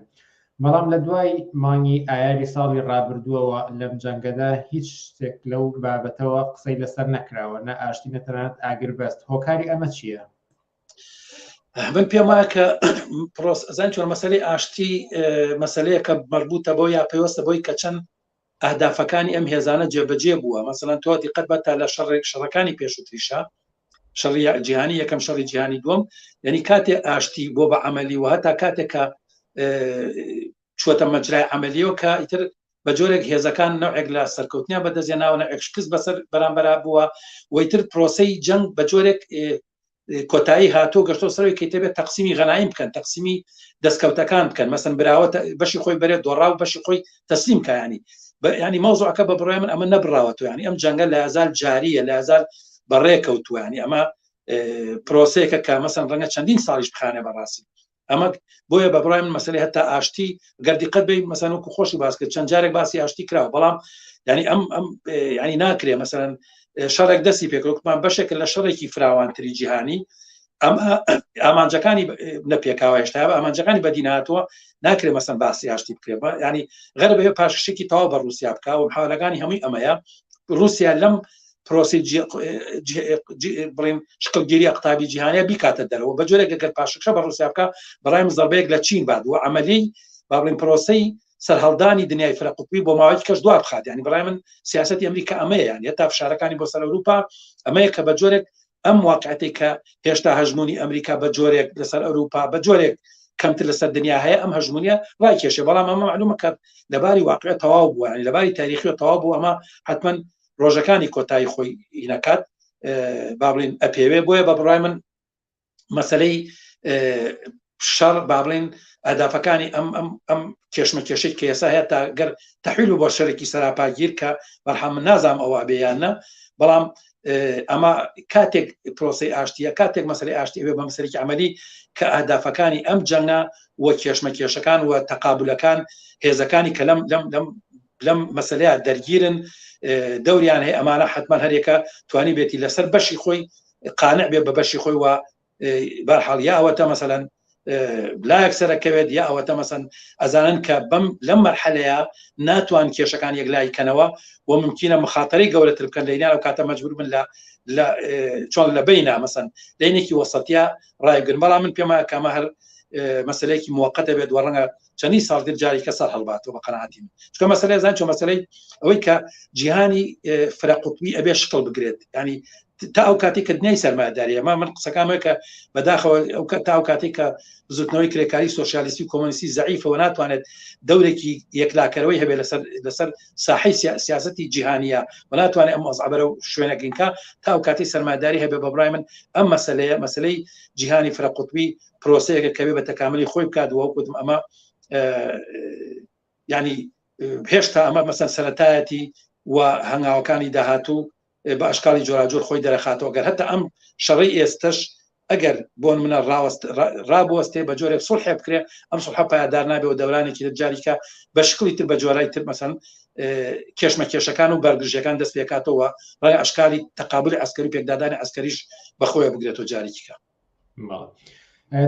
Speaker 1: بەڵام لە دوای مانگی ئایاری ساڵی ڕابردووەوە لەم جەنگەدا هیچ شتێک لەو بابەتەوە قسەی لەسەر نەکراوە، نە ئاشتی نە تەنانەت ئاگربەست. هۆکاری ئەمە چییە؟
Speaker 3: من پێم وایە کە پرۆس ئەزان چۆن مەسەلەی ئاشتی مەسەلەیە کە مەربوتە بۆ یا پەیوەستە بۆی کە چەند ئەهدافەکانی ئەم هێزانە جێبەجێ بووە. مەسەلەن تۆ دیقەت بە تا لە شەڕێک شەڕەکانی پێشووتریشا، شەڕی جیهانی یەکەم، شەڕی جیهانی دووەم، یعنی کاتێ ئاشتی بۆ بە عملی و هەتا کاتێک کە چوەتە مەجرای عملیەوە کە ئیتر بە جۆرێک هێزەکان نەوعێک لە سەرکەوتنیان بەدەستێناوە، نەوعێک شکست بەسەر بەرامبەرا بووە و ئیتر پرۆسەی جەنگ بە جۆرێک کۆتایی هاتوو گەشتۆ سەرەوەی کە تێبێت تەقسیمی غەنایم بکەن، تەقسیمی دەستکەوتەکان بکەن، مەسەن براوە بەشی خۆی بەرێت، دۆڕاو بەشی خۆی تەسلیم کایانی. ینی مەوزوعەکە بە بڕای من ئەمە نەبراوەتەوە، ینی ئەم جەنگە لە هزار جاریە، لە هزار بەڕێکەوتووە، ینی ئەمە پرۆسەیەکە کە مەسەن ڕەنگە چەندین ساڵیش بخانێ بەڕاستی ئەمە. بۆیە بە بڕای من مەسەلەی هەتا ئاشتی گەر دیقەت بی مەسەن وەکو خۆشی باس کرد چەند جارێک باسی ئاشتی کراوە، بەڵام ینی ئەم ئەم ینی ناکرێ مەسەن شەڕێک دەستی پێکرد بەشێکە لە شەڕێکی فراوانتری جیهانی، ئەم ئامانجەکانی نەپێکاوە، هێشتا ئامانجەکانی بەدی نهاتووە، ناکرێ مەسەن باسی ئاشتی بکرێ. ینی غەرب هەیە پاششێکی تەواو بە رووسیا بکە و حاولەکانی هەمووی ئەمەیە رووسیا لەم پرۆسی بڵێن شکڵگیری قوتابی جیهانە بیکاتە دەرەوە بە جۆرێک گەر پاشەکشە بە رووسیا بکە بەڕای من زەربەیەک لە چین بات و عملی با بڵێن پرۆسەی سەرهەڵدانی دنیای فرە قوتبی بۆ ماوەی کەش دوا بخات. ینی بەڕای من سیاستی ئەمریکا ئەمەیە، یان هەتا فشارەکانی بۆ سەر ئەوروپا ئەمەیە کە بە جۆرێک ئەم واقعەتی کە هێشتا هەژمونی ئەمریکا بە جۆرێک لەسەر ئەوروپا بە جۆرێک کەمتر لەسەر دنیا هەیە ئەم هەژمونیە ڕایکێشێ. بەڵام ئەمە معلومە کە لەباری واقع تەواو بووە، ینی لەباری تاریخی تەواو بوو، ئەمە حتمما ڕۆژەکانی کۆتایی خۆی هینەکات با بڵین ئەپێوێ. بۆیە بە بڕای من مەسلەی شەڕ با بڵین ئەدافەکانی ئەم ئەم ئەم کێشمە کێشەی کە ئێستا هەیە تا گەر تحویل بۆ شەرێکی سەراپاگیر کە بەرحام من نازانم ئەوە بێ یان نە، بەڵام ئەمە کاتێک پرۆسی ئاشتیە کاتێک مەسەری ئاشتی ئەوێ بە مەسەرێکی عملی کە ئەهدافەکانی ئەم جەنگە و کێشمەکێشەکان و تەقابلەکان هێزەکانی کە لەم لەم لەم لەم مەسلەیە دەرگیرن دەوریان هەیە ئەمانە حتمما هەرێکە توانی بێتی لەسەر بەشی خۆی قانع بێ بە بەشی خۆی و بەرحاڵ یا ئەوەتە مەسەلەن لایەک سەرەکەوێت یا ئەوەتە مەسەن ئەزانن کە بەم لەم مەرحەلەیە ناتوان کێشەکان یەکلایی کەنەوە و ممکنە مخاتەری گەورەتر بکەن لەینان ئەو کاتە مەجبور بن لە لە چۆن لە بینە مەسەن لەینێکی وەسەتیا ڕایگرن بەڵام من پێم وایە کامە هەر مەسلەیەکی موقتە بێت و ڕەنگە چەندی ساڵ تر جاری کە سەر هەڵباتەوە بە قەناعەتی من چونکە مەسەلەی زان چۆ مەسەلەی ئەوەی کە جیهانی فرە قوتبی ئەبێ شکڵ بگرێت ینی تا ئەو کاتی کە دنیای سەرمایەداری ئەمە من قسەکانمە کە بەداخەوە ئەو تا ئەو کاتی کە بزوتنەوەی کرێکاری سۆسیالیستی و کۆمۆنیستی زەعیفەوە ناتوانێت دەورێکی یەکلاکەرەوەی هەبێت لەسەر لەسەر ساحەی سیاستی جیهانیە و ناتوانێت ئەم وەزعە بەرەو شوێنەگەینکە تا ئەو کاتی سەرمایەداری هەبێ بە بڕای من ئەم مەسەلەیە مەسلەی جیهانی فرە قوتبی پرۆسەیەکە کەوێ بە تەکاملی خۆی بکات وە وتم ئەمە ینی هێشتا ئەمە مەسەن سەتایەتی و هەنگاوەکانی داهاتوو بە ئەشکاڵی جۆراجۆر خۆی دەرەخاتەوە گەر هەتا ئەم شەڕی ئێستش ئەگەر بۆن منە ڕاوەست ڕابوەستێ بە جۆرێک سڵحێ بکرێ ئەم سڵحە پایدار نابێ و دەورانێکی تر جاریکە بە شکڵی تر بە جۆرای تر مەسەن کێشمە کێشەکان و بەرگژەکان دەست پێکاتەوە ڕای ئەشکالی تەقابلی ئەسکەری پێکدادانی ئەسکەریش بەخۆیە بگرێتەوە جارێکیکە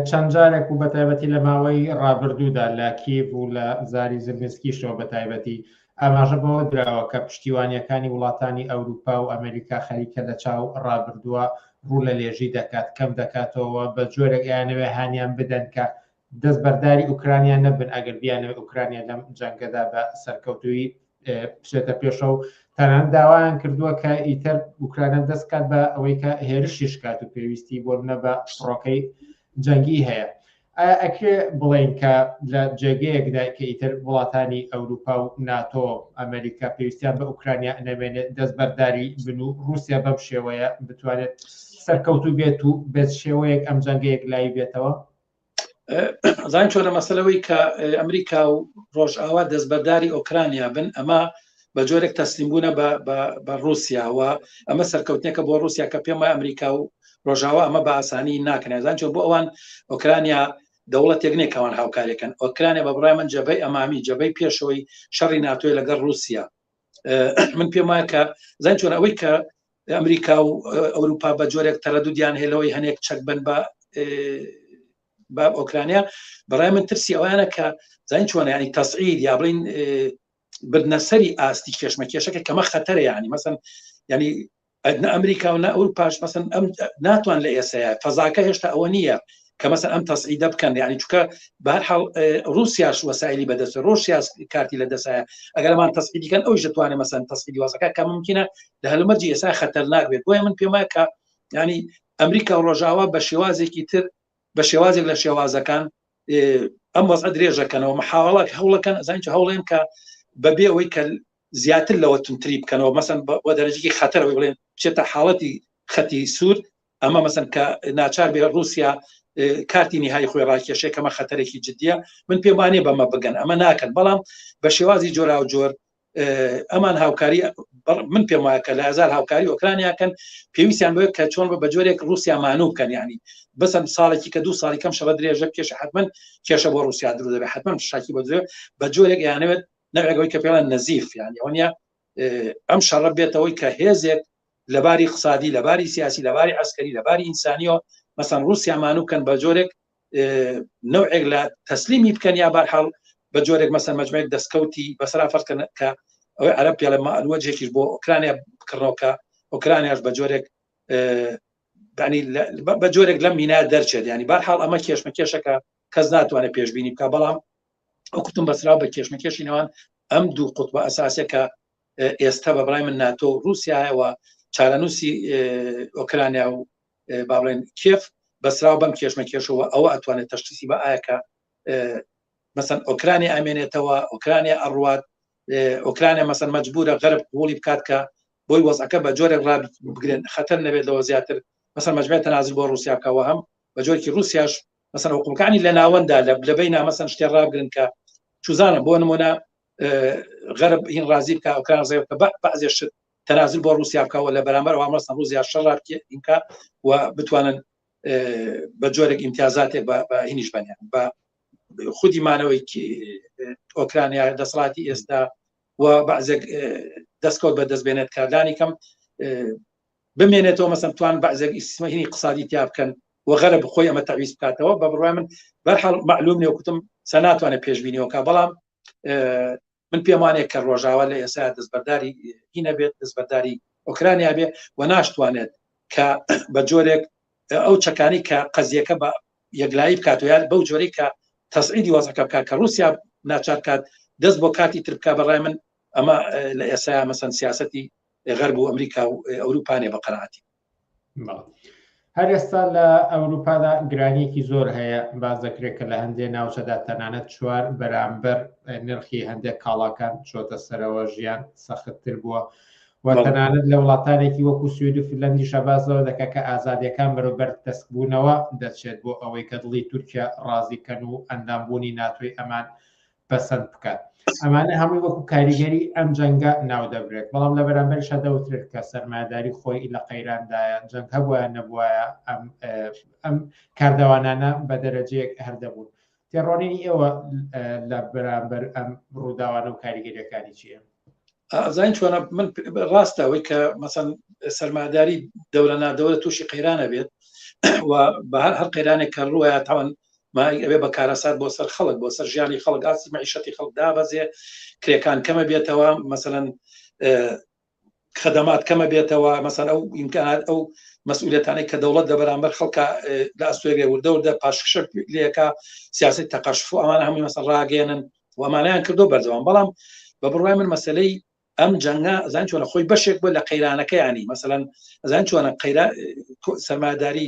Speaker 1: چەند جارێک و بەتایبەتی لە ماوەی ڕابردوودا لە کیڤ و لە زاری زلنسکیشەوە بەتایبەتی ئاماژە بەوە دراوە کە پشتیوانیەکانی وڵاتانی ئەوروپا و ئەمریکا خەریکە لە چاو ڕابردووە ڕوو لە لێژی دەکات کەم دەکاتەوە بە جۆرێک ئەیانەوێ هانیان بدەن کە دەستبەرداری ئوکرانیا نەبن ئەگەر بیانەوێت ئوکرانیا لەم جەنگەدا بە سەرکەوتووی بچێتە پێشەوە تەنانەت داوایان کردووە کە ئیتر ئوکرانیا دەست کات بە ئەوەی کە هێرشیش کات و پێویستی بۆ نە بە فڕۆکەی جەنگی هەیە. ئایا ئەکرێ بڵێین کە لە جێگەیەکدا کە ئیتر وڵاتانی ئەوروپا و ناتۆ ئەمریکا پێویستیان بە ئوکرانیا نەمێنێت دەستبەرداری بن و رووسیا بەم شێوەیە بتوانێت سەرکەوتوو بێت و بێت شێوەیەک ئەم جەنگەیەک لایی بێتەوە؟
Speaker 3: زان چۆنە مەسەلەوەی کە ئەمریکا و ڕۆژئاوا دەستبەرداری ئۆکرانیا بن ئەمە بە جۆرێک تەسلیم بوونە بە رووسیاوە ئەمە سەرکەوتنێکە بۆ رووسیا کە پێم وایە ئەمریکا و ڕۆژاوا ئەمە بە ئاسانی ناکەن زان چۆن بۆ ئەوان ئۆکرانیا دەوڵەتێک نییە کەوان هاوکارێکن ئۆکرانیا بە بڕای من جەبەی ئەمامی جەبەی پێشەوەی شەڕی ناتۆی لەگەڵ رووسیا من پێم وایە کە زان چۆن ئەوەی کە ئەمریکا و ئەوروپا بە جۆرێک تەرەدودیان هەیە لەوەی هەنێک چەک بن بە بە ئۆکرانیا بەڕای من ترسی ئەوانە کە زین چۆنە ینی تەسعید یا بڵین بردنەسەری ئاستی کێشمە کێشەکە کەمە خەتەرە ینی مەسن ینی نە ئەمریکا و نە ئەوروپاش مەسن ئەم ناتوان لە ئێسەیە فەزاکە هێشتا ئەوە نییە کە مەسەن ئەم تەسعیدە بکەن یعنی چکە بەرحاڵ رووسیاش وەسایلی بەدەست رووسیاس کارتی لە دەسایە ئەگەر ئەمان تەسعیدی کەن ئەوش دەتوانێت مەسەن تەسعیدی وازەکە کە ممکنە لە هەلومەرجی ئێستا خەتەرناک بێت بۆیە من پێم وایە کە ینی ئەمریکا و ڕۆژاوا بە شێوازێکی تر بە شێوازێک لە شێوازەکان ئەم وەزعە درێژەکەنەوە محاوڵک هەوڵەکەن ئەزانین چ هەوڵێن کە بەبێ ئەوەی کە زیاتر لەوە تونتری بکەنەوە مەسەن بۆ دەرەجێکی خەتەرەوەی بڵێن بچێتە حاڵەتی خەتی سوور ئەمە مەسەن کە ناچار بێ رووسیا کارتی نهایی خۆی ڕاکێشێ کەمە خەتەرێکی جدیە من پێم وانێ بەمە بگەن ئەمە ناکەن بەڵام بە شێوازی جۆرا و جۆر ئەمان هاوکاری من پێم وایە کە لە هزار هاوکاری ئۆکرانیاکەن پێویستیان بۆیە کە چۆن بە جۆرێک رووسیا مانوو بکەن ینی بەسەر ساڵێکی کە دوو ساڵی کەم شەڕە درێژە کێشە حتمما کێشە بۆ رووسیا درو دەبێت حتمما شاکی بۆ درێ بە جۆرێک یانەوێت نەوێگەوەی کە پێڵەن نەزیف یانی ئەوە ئەم شەڕە بێتەوەی کە هێزێک لەباری اقتصادی لەباری سیاسی لەباری عسکەری لەباری ئینسانیەوە مەسەن رووسیا مانوو بکەن بە جۆرێک نەوعێک لە تەسلیمی بکەن یا بارحاڵ بە جۆرێک مەسەن مەجموعێک دەستکەوتی بەسەرا فەرکەن کە ئەوەی عەرەب پێڵێ مەوەجێکیش بۆ ئۆکرانیا بکڕنەوە کە ئۆکرانیاش بە جۆرێک ینی بە جۆرێک لەم مینا دەرچێت ینی بارحاڵ ئەمە کێشمە کێشەکە کەس ناتوانێت پێشبینی بکە بەڵام ئەو کوتم بەسراو بە کێشمەکێشی نێوان ئەم دوو قوتبە ئەساسێکە ئێستا بە بڕای من ناتۆ رووسایەوە چارەنووسی ئۆکرانیا و با بڵێن کێف بەسراو بەم کێشمە کێشەوە ئەوە ئەتوانێت تەشخیسی بە ئایا کە مەسەن ئۆکرانیا ئامێنێتەوە ئۆکرانیا ئەڕوات ئۆکرانیا مەسەن مەجبورە غەرب قوڵی بکات کە بۆی وەزعەکە بە جۆرێک ڕابگرن خەتەر نەبێت لەوە زیاتر مەسەن مەجموعە تەنازل بۆ رووسیا بکەوە هەم بە جۆرکی رووسیاش مەسەن حقوقەکانی لە ناوەندا لە لەبەینا مەسەن شتێ ڕابگرن کە چوزانە بۆ نمونە غەرب هین ڕازی بکە ئۆکران ڕزێ بکە بەعزێ شت. تەنازل بۆ رووسیا بکەوە لە بەرامبەر ئەوە مەسەن رووسیا شەڕ بکە و بتوانن بە جۆرێک ئیمتیازاتێک بە هینیش بنیان بە خودی مانەوەی ئۆکرانیا دەسەڵاتی ئێستا و بەعزێک دەستکەوت بە دەست بێنێت کاردانی کەم بمێنێتەوە مەسەن توان بەعزێک ئیسمەهینی قسادی تیا بکەن و غەرب خۆی ئەمە تەویز بکاتەوە بە بڕای من بەرحاڵ معلوم نیە کوتم سە ناتوانێت پێشبینیەوەکە بەڵام من پێم وانەیە کە ڕۆژاوا لە ئێستا دەستبەرداری هی نەبێت دەستبەرداری ئۆکرانیا بێ و ناشتوانێت کە بە جۆرێک ئەو چەکانی کە قەزیەکە بە یەکلایی بکات و یان بەو جۆرەی کە تەسعیدی وەزعەکە بکات کە رووسیا ناچار کات دەست بۆ کارتی تر بکات بەڕای من ئەمە لە ئێستا مەسەن سیاستی غەرب و ئەمریکا و ئەوروپانێ بە قەناعەتی.
Speaker 1: هەر ئێستا لە ئەوروپادا گرانیەکی زۆر هەیە باز دەکرێت کە لە هەندێک ناوچەدا تەنانەت چوار بەرامبەر نرخی هەندێک کاڵاکان چۆتە سەرەوە ژیان سەختتر بووە و تەنانەت لە وڵاتانێکی وەکو سوید و فنلندیشە باس لەوە دەکات کە ئازادیەکان بەرەو بەرتەسکبوونەوە دەچێت بۆ ئەوەی کە دڵی تورکیا ڕازی کەن و ئەندامبوونی ناتۆی ئەمان پەسەند بکات. ئەمانە هەمووی وەکو کاریگەری ئەم جەنگە ناودەبرێت، بەڵام لە بەرامبەریشا دەوترێت کە سەرمایەداری خۆی لە قەیراندایە، جەنگ هەبوایە نەبوایە ئەم ئەم کارداوانانە بە دەرەجەیەک هەر دەبوون. تێڕوانینی ئێوە لە بەرامبەر ئەم ڕووداوانە و کاریگەریەکانی چییە؟
Speaker 3: ئەزانین چۆنە من ڕاستە ئەوەی کە مەسەن سەرماداری دەورە نادەورە تووشی قەیرانە بێت و بە هەر هەر قەیرانێک کە ڕووە تاوان ئەوێ بە کارەسات بۆ سەر خەڵک بۆ سەر ژیانی خەڵک ئاستی معیشەتی خەڵک دابەزێ کرێکان کەمە بێتەوە مەسەلەن خەدەمات کەمە بێتەوە مەسەن ئەو ئیمکانات ئەو مەسئولەتانەی کە دەوڵەت لە بەرامبەر خەڵکە لە ئەستۆێ وردە وردە پاشکشە لەکە سیاسی تەقەشف و ئەمانە هەمووی مەسەن ڕاگەێنن و ئەمانیان کردو بەردەوام بەڵام بە بڕوای من مەسلەی ئەم جەنگە زان چۆنە خۆی بەشێک بوو لە قەیرانەکەیانی مەسەلەن زان چۆنە قەیرا سەرمایەداری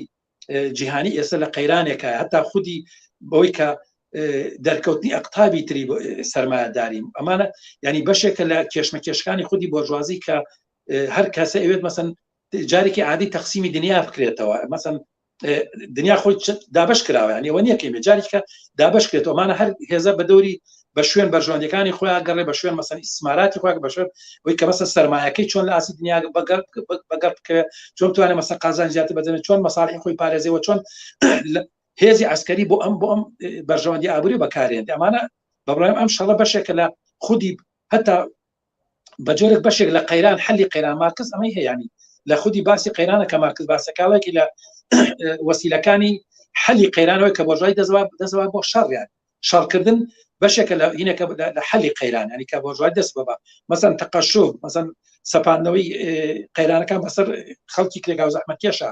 Speaker 3: جیهانی ئێستا لە قەیرانێکە هەتا خودی بەوەی کە دەرکەوتنی ئەقتابی تری سەرمایەداری ئەمانە ینی بەشێکە لە کێشمەکێشکانی خودی بۆرژوازی کە هەر کەسە ئەوێت مەسن جارێکی عادی تەقسیمی دنیا بکرێتەوە مەسن دنیا خۆی دابش کراوە ینی ئەوە نییە کەمێ جارێکە دابش کرێتەوە ئەمانە هەر هێزە بە دەوری بە شوێن بەرژەوەندیەکانی خۆیان گەڕێ بە شوێن مەسەن ئیسماراتی خۆیان بە شوێن وی کە مەسە سەرمایەکەی چۆن لە ئاسی دنیا بەگەڕ بەگەڕ بکەوێت چۆن بتوانێت مەسە قازانج زیاتر بەدەێت چۆن مەساڵحی خۆی پارێزیەوە چۆن هێزی عسکەری بۆ ئەم بۆ ئەم بەرژەوەندی ئابووری بەکارێن ئەمانە بە بڕایم ئەم شەڕە بەشێکە لە خودی هەتا بە جۆرێک بەشێک لە قەیران حەلی قەیران مارکس ئەمەی هەیەیانی لە خودی باسی قەیرانە کە مارکس باسەکاڵێکی لە وەسیلەکانی حەلی قەیرانەوەی کە بۆژای دەزوا دەزوا بۆ شەڕیان شەڕکردن بەشێکە لە هینەکە لە حەلی قەیران ینی کە بۆژای دەست بەبا مەسەن تەقەشوف مەسەن سەپاندنەوەی قەیرانەکان بەسەر خەڵکی کرێکا و زەحمەتکێشە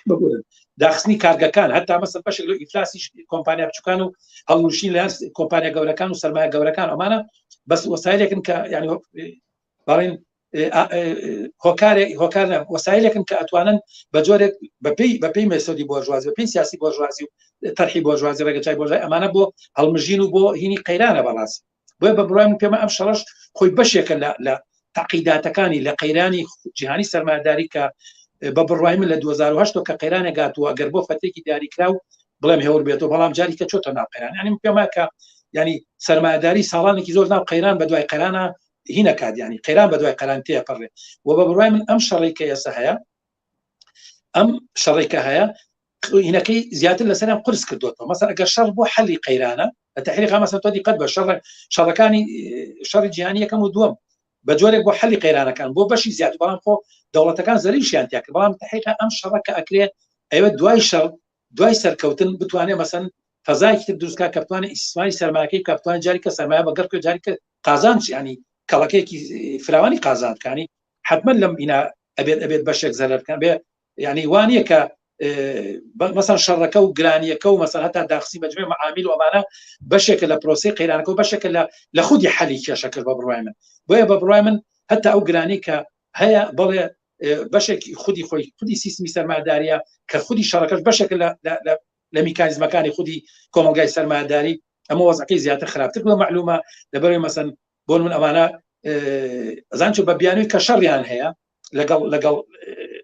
Speaker 3: ببورن داخستنی کارگەکان هەتا مەسەن بەشێک لە ئیفلاسی کۆمپانیا بچووکان و هەڵوشین لە کۆمپانیا گەورەکان و سەرمایە گەورەکان ئەمانە بەس وەسایلێکن کە یعنی باڵین هۆکارێک هۆکار وەسایلێکن کە ئەتوانن بە جۆرێک بەپی بەپی مێسۆدی بۆرژوازی بەپی سیاسی بۆرژوازی و تەرحی بۆرژوازی ڕێگەچای بۆرژای ئەمانە بۆ هەڵمژین و بۆ هینی قەیرانە بەڕاستی بۆیە بە بڕای من پێمە ئەم شەڕەش خۆی بەشێکە لە لە تەعقیداتەکانی لە قەیرانی جیهانی سەرمایەداری کە بە بڕای من لە 2008 کە قەیرانێک گاتووە ئەگەر بۆ فەتێکی دیاریکراو بڵێم هێور بێتەوە بەڵام جاری کە چۆتە ناو قەیران یعنی من پێم کە ینی سەرمایەداری ساڵانێکی زۆر ناو قەیران بە دوای قەیرانە هینەکات ینی قەیران بە دوای قەران تێپەڕێ و بە بڕای من ئەم شەڕی کە ئێستا هەیە ئەم شەڕی کە هەیە هینەکەی زیاتر لەسەریان قرس کردوێتەوە مەسەر ئەگەر شەڕ بۆ حەلی قەیرانە لە تحریق مەسەر تۆ دیقەت بە شەڕ شەڕەکانی شەڕی جیهانی یەکەم و دووەم بە جۆرێک بۆ حەلی قەیرانەکان بۆ بەشی زیاد بەڵام خۆ دەوڵەتەکان زەریشیان تیا کرد بەڵام تحریق ئەم شەڕە کە ئەکرێ ئەوە دوای شەڕ دوای سەرکەوتن بتوانێت مەسەن فەزایەکی تر دروستکا کە بتوانێت ئیسمانی سەرمایەکەی بکا بتوانێت جاری کە سەرمایە بەگەڕ بکەوێت جاری کە قازانج ینی کەڵەکەیەکی فراوانی قازانج بکانی حتمما لەم ئینا ئەبێت ئەبێت بەشێک زەرەر بکەن بێ یعنی وانە کە مەسەن شەڕەکە و گرانیەکە و مەسەن هەتا داخسی مەجموعی معامل و ئەمانە بەشێکە لە پرۆسی قەیرانەکە و بەشێکە لە لە خودی حەلی کێشەکە بە بڕوای من بۆیە بە بڕوای من هەتا ئەو گرانی کە هەیە بەڵێ بەشێکی خودی خۆی خودی سیستمی سەرمایەداریە کە خودی شەڕەکەش بەشێکە لە لە میکانیزمەکانی خودی کۆمەڵگای سەرمایەداری ئەمە وەزعەکەی زیاتر خراپتر بووە معلومە لەبەرەوەی مەسەن بۆ من ئەمانە ئەزان چۆ بە بیانوی کە شەڕیان هەیە لەگەڵ لەگەڵ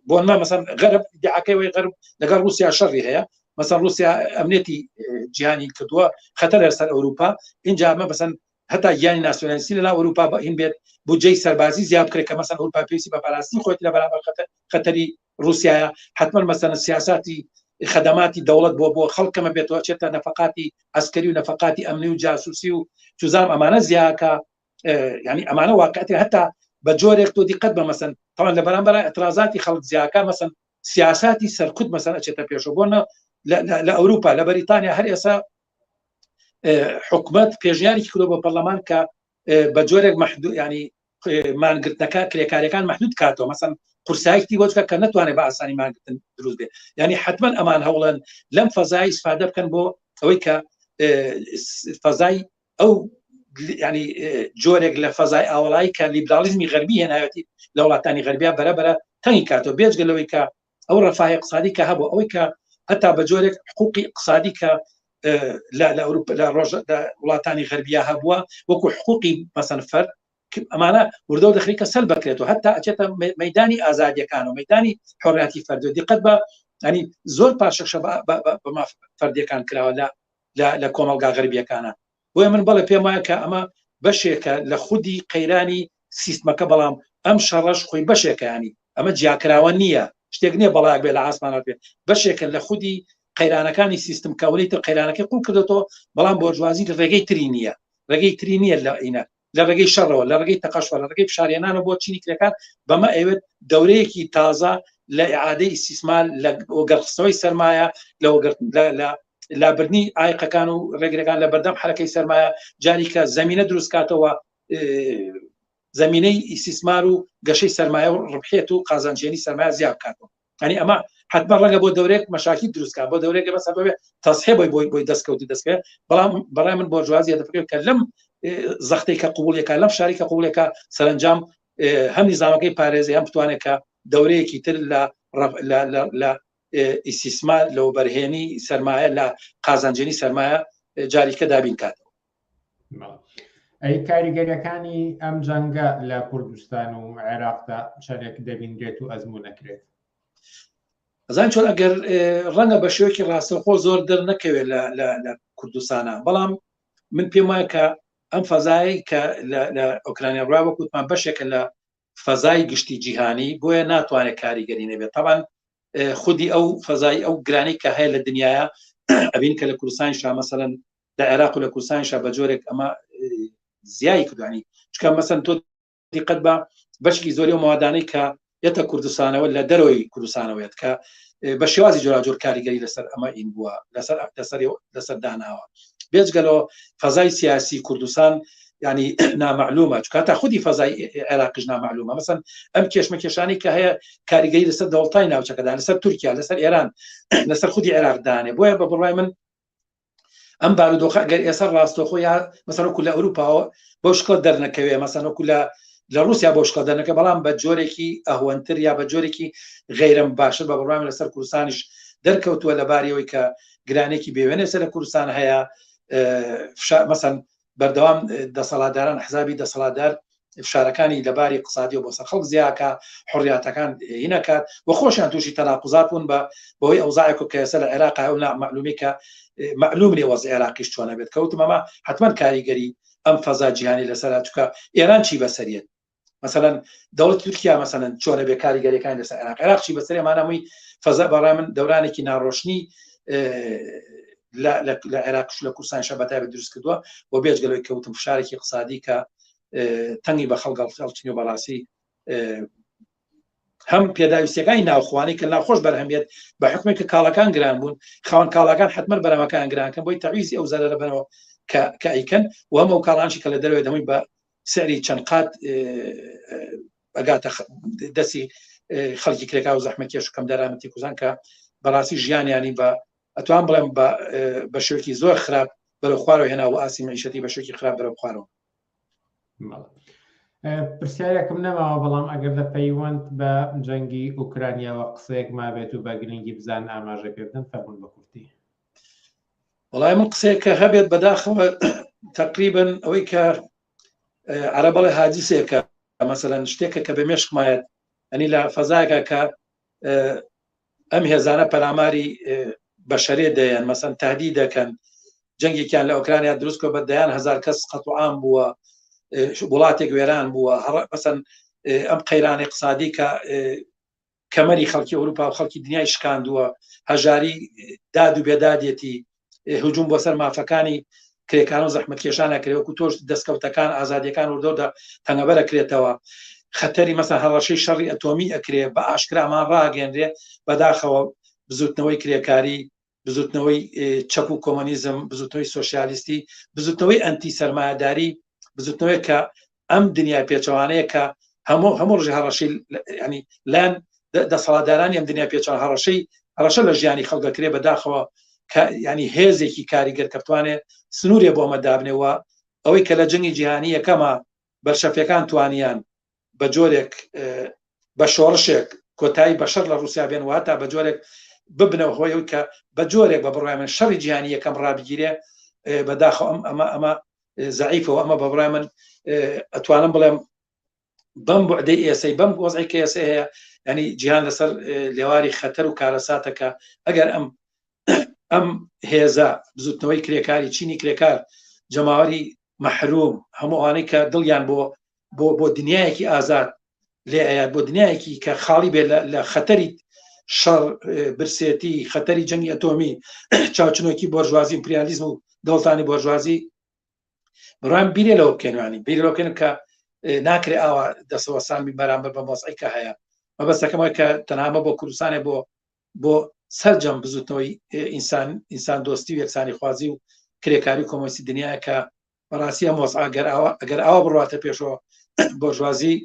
Speaker 3: بۆ نمە مەسەن غەرب دیعاکەی وی غەرب لەگەڵ رووسیا شەڕی هەیە مەسەن رووسیا ئەمنیەتی جیهانی کردووە خەتەر لەسەر ئەوروپا اینجا ئەمە بەسەن هەتا گیانی ناسیۆنالیستی لەلا ئەوروپا بە هین بێت بودجەی سەربازی زیاد بکرێت کە مەسەن ئەوروپا پێویستی بە پاراستنی خۆیەتی لە بەرامبەر خەتەری ڕووسایە حتمما مەسەن سیاساتی خەدەماتی دەوڵەت بۆ بۆ خەڵک کەمە بێتەوە چێتە نەفقاتی ئەسکەری و نەفقاتی ئەمنی و جاسوسی و چزام ئەمانە زیاکە ینی ئەمانە واقعەتی هەتا بە جۆرێک تۆ دیقەت بە مەسەن تاوان لە بەرامبەر ئەترازاتی خەڵک زیاکە مەسەن سیاساتی سەرکوت مەسەن ئەچێتە پێشەوە بۆ لە ئەوروپا لە بەریتانیا هەر ئێسا حکومت پێشنیارێکی کردو بۆ پەرلەمان کە بە جۆرێک مەحدو ینی مانگرتنەکە کرێکاریەکان محدود کاتەوە مەسەن قورسایەکی بۆ کە نتوانێت بە ئاسانی مانگرتن دروست بێ ینی حتمما ئەمان هەوڵن لەم فەزای ئیسفادە بکەن بۆ ئەوەی کە فەزای ئەو ینی جۆرێک لە فەزای ئاوڵایی کە لیبرالیزمی غەربی هێناوێتی لە وڵاتانی غەربیا بەرەبەرە تەنگی کاتەوە بێجگە لەوەی کە ئەو ڕەفاهی اقتصادی کە هەبوو ئەوەی کە هەتا بە جۆرێک حقوقی اقتصادی کە لە ئەوروپا لە ڕۆژ وڵاتانی غەربیا هەبووە وەکو حقوقی مەسەن فەرد ئەمانە وردە و دەخریکە سەر بکرێت و هەتا ئەچێتە مەدانی ئازادیەکان و مەدانی حڕاتی فەرد و دیقەت بە ینی زۆر پاشەکشە بە ماف فەردیەکان کراوە لە لە کۆمەڵگا غەربیەکانە بۆیە من بەڵێ پێم وایە کە ئەمە بەشێکە لە خودی قەیرانی سیستمەکە بەڵام ئەم شەڕەش خۆی بەشێکە ینی ئەمە جیاکراوە نییە شتێک نییە بەڵاک بێ لە ئاسمانەوە بێ بەشێکە لە خودی قەیرانەکانی سیستم کەونی تر قەیرانەکەی قوڵ کردێتەوە بەڵام بۆرژوازی ڕێگەی تری نییە ڕێگەی تری نییە لە ئینە لە ڕێگەی شەڕەوە لە ڕێگەی تەقەشوە لە ڕێگەی فشارێنانە بۆ چینی کرێکار بەمە ئەوێت دەورەیەکی تازە لە ئیعادەی ئیستیسمار لە وەگەڕخستنەوەی سەرمایە لە لە لابردنی ئایقەکان و ڕێگرەکان لە بەردەم حرەکەی سەرمایە جاریکە زمینە دروست کاتەوە زمینەی ئیسیسمار و گەشەی سەرمایە و ڕبحێت و قازانجێنی سەرمایە زیاد بکاتەوە ینی ئەمە حتمما ڕەنگە بۆ دەورێک مەشاکی دروستکە بۆ دەورێک بەس بێ تەسحێ بۆی بۆی بۆی دەستکەوتی دەستکە بەڵام بەڕای من بۆرژوازی دەفکرێت کە لەم زەختێک کە قوبولێکە لەم شاری کە قوبولێکە سەرنجام هەم نیزامەکەی پارێزی هەم بتوانێت کە دەورەیەکی تر لە لە ئیسیسمار لە وەبەرهێنی سەرمایە لە قازانجێنی سەرمایە جاریکە دابین کاتەوە.
Speaker 1: ئەی کاریگەریەکانی ئەم جەنگە لە کوردستان و عێراقدا چەندێک دەبینرێت و ئەزموون نەکرێت؟
Speaker 3: ئەزان چۆن ئەگەر ڕەنگە بە شێوەیەکی ڕاستەوخۆ زۆر دەرنەکەوێت لە کوردستانە بەڵام من پێم وایە کە ئەم فەزایی کە لە ئۆکرانیا ڕوا وەکوتمان بەشێکە لە فەزای گشتی جیهانی بۆیە ناتوانێت کاریگەری نەبێت تاوان خودی ئەو فەزای ئەو گرانی کە هەیە لە دنیاە ئەبین کە لە کوردستان شا مەسەن لە عێراق و لە کوردستان شا بە جۆرێک ئەمە زیای کردوانی چکە مەسەن تۆ دیقەت بە بەشکی زۆری و مادانەی کە یەتە کوردستانەوە لە دەرەوەی کوردستانەوەیت کە بە شێوازی جۆراجۆر کاریگەری لەسەر ئەمە ئین بووە لەسەر لەسەر لەسەر داناوە بێجگەلەوە فەزای سیاسی کوردستان ینی نامعلومە چکە تا خودی فەزای عێراقیش نامعلومە مەسەن ئەم کێشمە کێشانی کە هەیە کاریگەری لەسەر دەوڵتای ناوچەکەدا لەسەر تورکیا لەسەر ئێران لەسەر خودی عێراق دانێ بۆیە بە بڕای من ئەم بارودۆخە گەر ئێستا ڕاستەخۆ یا مەسەرۆکو لە ئەوروپاوە بەو شکڵە دەرنەکەوێ مەسەنۆکو لە لە رووسیا بۆ شکڵ دەرنەکە بەڵام بە جۆرێکی ئەهوەنتر یا بە جۆرێکی غیرم باشتر بە بڕوام لەسەر کوردستانیش دەرکەوتووە لە باریەوەی کە گرانێکی بێوێنێ سەر لە کوردستان هەیە مەسەن بەردەوام دەسەڵاتداران حزابی دەسەڵاتدار فشارەکانی لەباری اقتصادی و بۆ سەر خەڵک زیاکە حڕیاتەکان هینەکات و خۆشیان تووشی تەناقوزات بوون بە بەهۆی ئەوزاعێک و کە ئێستا لە عێراق ئەو معلومی کە معلوم نیە وەزع عێراقیش چۆنە بێت کەوتم ئەمە حتمما کاریگەری ئەم فەزا جیهانی لەسەر چکە ئێران چی بەسەریت مثلا دەوڵەت تورکیا مثلا چۆنە بێ کاریگەریەکان لەسەر عێراق عێراق چی بەسەر ئەمانەمووی فەزا بەڕای من دەورانێکی ناڕۆشنی لە عێراقش لە کوردستان شە بەتایبەت دروست کردووە و بێجگەلەوەی کەوتم فشارێکی اقتصادی کە تەنگی بە خەڵک هەڵچنی و بەڕاستی هەم پێداویستەکانی ناوخوانی کە ناخۆش بەرهەمێت بە حکومێک کە کاڵەکان گران بوون خاوەن کاڵاکان حتمما بەرەمەکان گرانکەن بۆی تەویزی ئەو زەرەرە بنەوە کە ئەیکەن و هەم ئەو کاڵانشی کە لە دەرەوەی دەمووی بە سعری چەند قات ئەگاتە دەستی خەڵکی کرێکا و زەحمەتکێش و کەم دەرامەتی کوردستان کە بەڕاستی ژیانیانی بە ئەتوان بڵێم بە شێوەیەکی زۆر خراپ بەرەو خوارەوە هێنا و ئاسی معیشەتی بە شێوەیەکی خراپ بەرەو خوارەوە.
Speaker 1: پرسیارێکم نەماوە بەڵام ئەگەر لە پەیوەند بە جەنگی ئۆکرانیاوە قسەیەک مابێت و بە گرنگی بزان ئاماژە پێ بدەن فەرمونون بە کورتی.
Speaker 3: وەڵای من قسەیەک کە هەبێت بەداخەوە تقریبن ئەوەی کە عەرەبەڵێ هاجسێکە مەسەلەن شتێکە کە بە مێشکمایەت ئەنی لە فەزایەکە کە ئەم هێزانە پەلاماری بەشەرێ دەیەن مەسەن تهدی دەکەن. جەنگێکیان لە ئۆکرانیا دروست کە بە دەیان هزار کەس قەتڵ بووە، وڵاتێک وێران بووە، مەسەن ئەم قەیرانی اقتصادی کە کەمەری خەڵکی ئەوروپا و خەڵکی دنیای شکاندووە، هەژاری داد و بێدادێتی، هجوم بۆ سەر مافەکانی کرێکاران و زەحمەتکێشان ئەکرێ، وەکو تۆش دەستکەوتەکان ئازادیەکان وردەوردە تەنگەبەر ئەکرێتەوە، خەتەری مەسەن هەڕەشەی شەڕی ئەتۆمی ئەکرێ بە ئاشکرامان ڕاگەنرێ. بەداخەوە بزوتنەوەی کرێکاری، بزوتنەوەی چەپ و کۆمۆنیزم، بزوتنەوەی سۆسیالیستی، بزوتنەوەی ئەنتی سەرمایەداری، بزوتنەوەی کە ئەم دنیای پێچەوانەیە کە هەموو ڕژی هەڕەشەی ینی لایەن دەسەڵاتدارانی ئەم دنیا پێچوان هەڕەشەی هەڕەشە لە ژیانی خەڵک دەکرێ. بەداخەوە ینی هێزێکی کاریگەر کە بتوانێت سنوورێ بۆ ئەمە دابنێەوە، ئەوەی کە لە جەنگی جیهانی یەکەمە بەلشەفیەکان توانیان بە جۆرێک بە شۆڕشێک کۆتایی بە شەڕ لە رووسیا بێن و هەتا بە جۆرێک ببنەوە هۆی ئەوی کە بە جۆرێک بە بڕای من شەڕی جیهانی یەکەم ڕابگیرێ. بەداخەوە ئەم ئەمە ئەمە زەعیفەوە، ئەمە بە بڕای من ئەتوانم بڵێم بەم بعدەی ئێسەی بەم وەزعی کە ئێسە هەیە، ینی جیهان لەسەر لێواری خەتەر و کارەساتەکە. ئەگەر ئەم هێزە بزوتنەوەی کرێکاری، چینی کرێکار، جەماوەری مەحروم، هەموو ئەوانەی کە دڵیان بۆ دنیایەکی ئازاد لێ ئەیات، بۆ دنیایەکی کە خاڵی بێ لە خەتەری شەڕ، برسێتی، خەتەری جەنگی ئەتۆمی، چاوچنۆکی بۆرژوازی، ئیمپریالیزم و دەوڵەتانی بۆرژوازی، بڕام بیرێ لەوە بکەنوانی بیر لەوە بکەن کە ناکرێ ئاوا دەسەوەسان بی بەرامبەر بە وەزعی کە هەیە. مەبەستەکەمەوە کە تەنها بۆ کوردستانێ، بۆ سەرجەم بزوتنەوەی ئینسان دۆستی و یەکسانی خوازی و کرێکاری کۆمۆنیستی دنیا کە بەڕاستی ئەم وەزعە ئەگەر ئاوا بڕواتە پێشەوە بۆرژوازی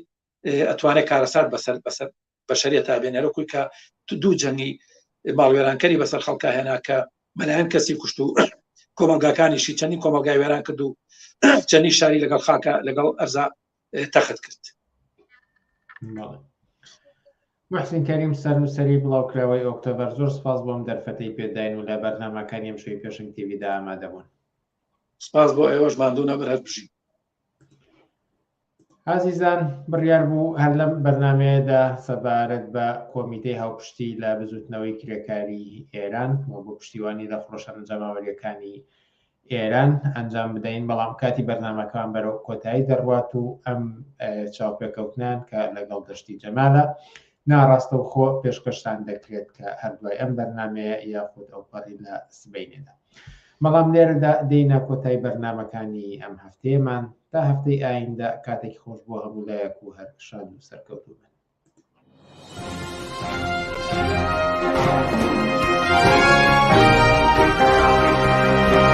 Speaker 3: ئەتوانێت کارەسات بەسەر بەشەریە تا بێنێ، وەکوی کە دوو جەنگی ماڵوێرانکەری بەسەر خەڵکا هێنا کە مەلایەن کەسی کوشت و کۆمەڵگاکانیشی چەندین کۆمەڵگای وێران کرد و چەندین شاری لەگەڵ خاکە لەگەڵ ئەرزا تەخت کرد.
Speaker 1: محسن کەریم سەرنووسەری بڵاوکراوەی ئۆکتۆبەر، زۆر سپاس بۆم دەرفەتەی پێداین و لە بەرنامەکانی ئەمشەوی پێشەنگ تیڤیدا ئامادە بوون.
Speaker 3: سپاس بۆ ئێوەش، ماندوو نەبن، هەر بژین.
Speaker 1: ئازیزان بڕیار بوو هەر لەم بەرنمەیەدا سەبارەت بە کۆمیتەی هاوپشتی لە بزوتنەوەی کرێکاری ئێران و بۆ پشتیوانی لە خرۆشانە جەماوەریەکانی ئێران ئەنجام بدەین، بەڵام کاتی بەرنمەکان بەرەو کۆتایی دەڕوات و ئەم چاوپێکەوتنان کە لەگەڵ دەشتی جەمالە ناڕاستەوخۆ پێشکەشتان دەکرێت کە هەر دوای ئەم بەرنمەیە یاخود ئەوپەڕی لە سبەینێدا. بەڵام لێرەدا دێینە کۆتای بەرنامەکانی ئەم هەفتەیەمان، تا هەفتەی ئایندە کاتێکی خۆش بۆ هەموو لایەک و هەر شاد و سەرکەوتوو بن.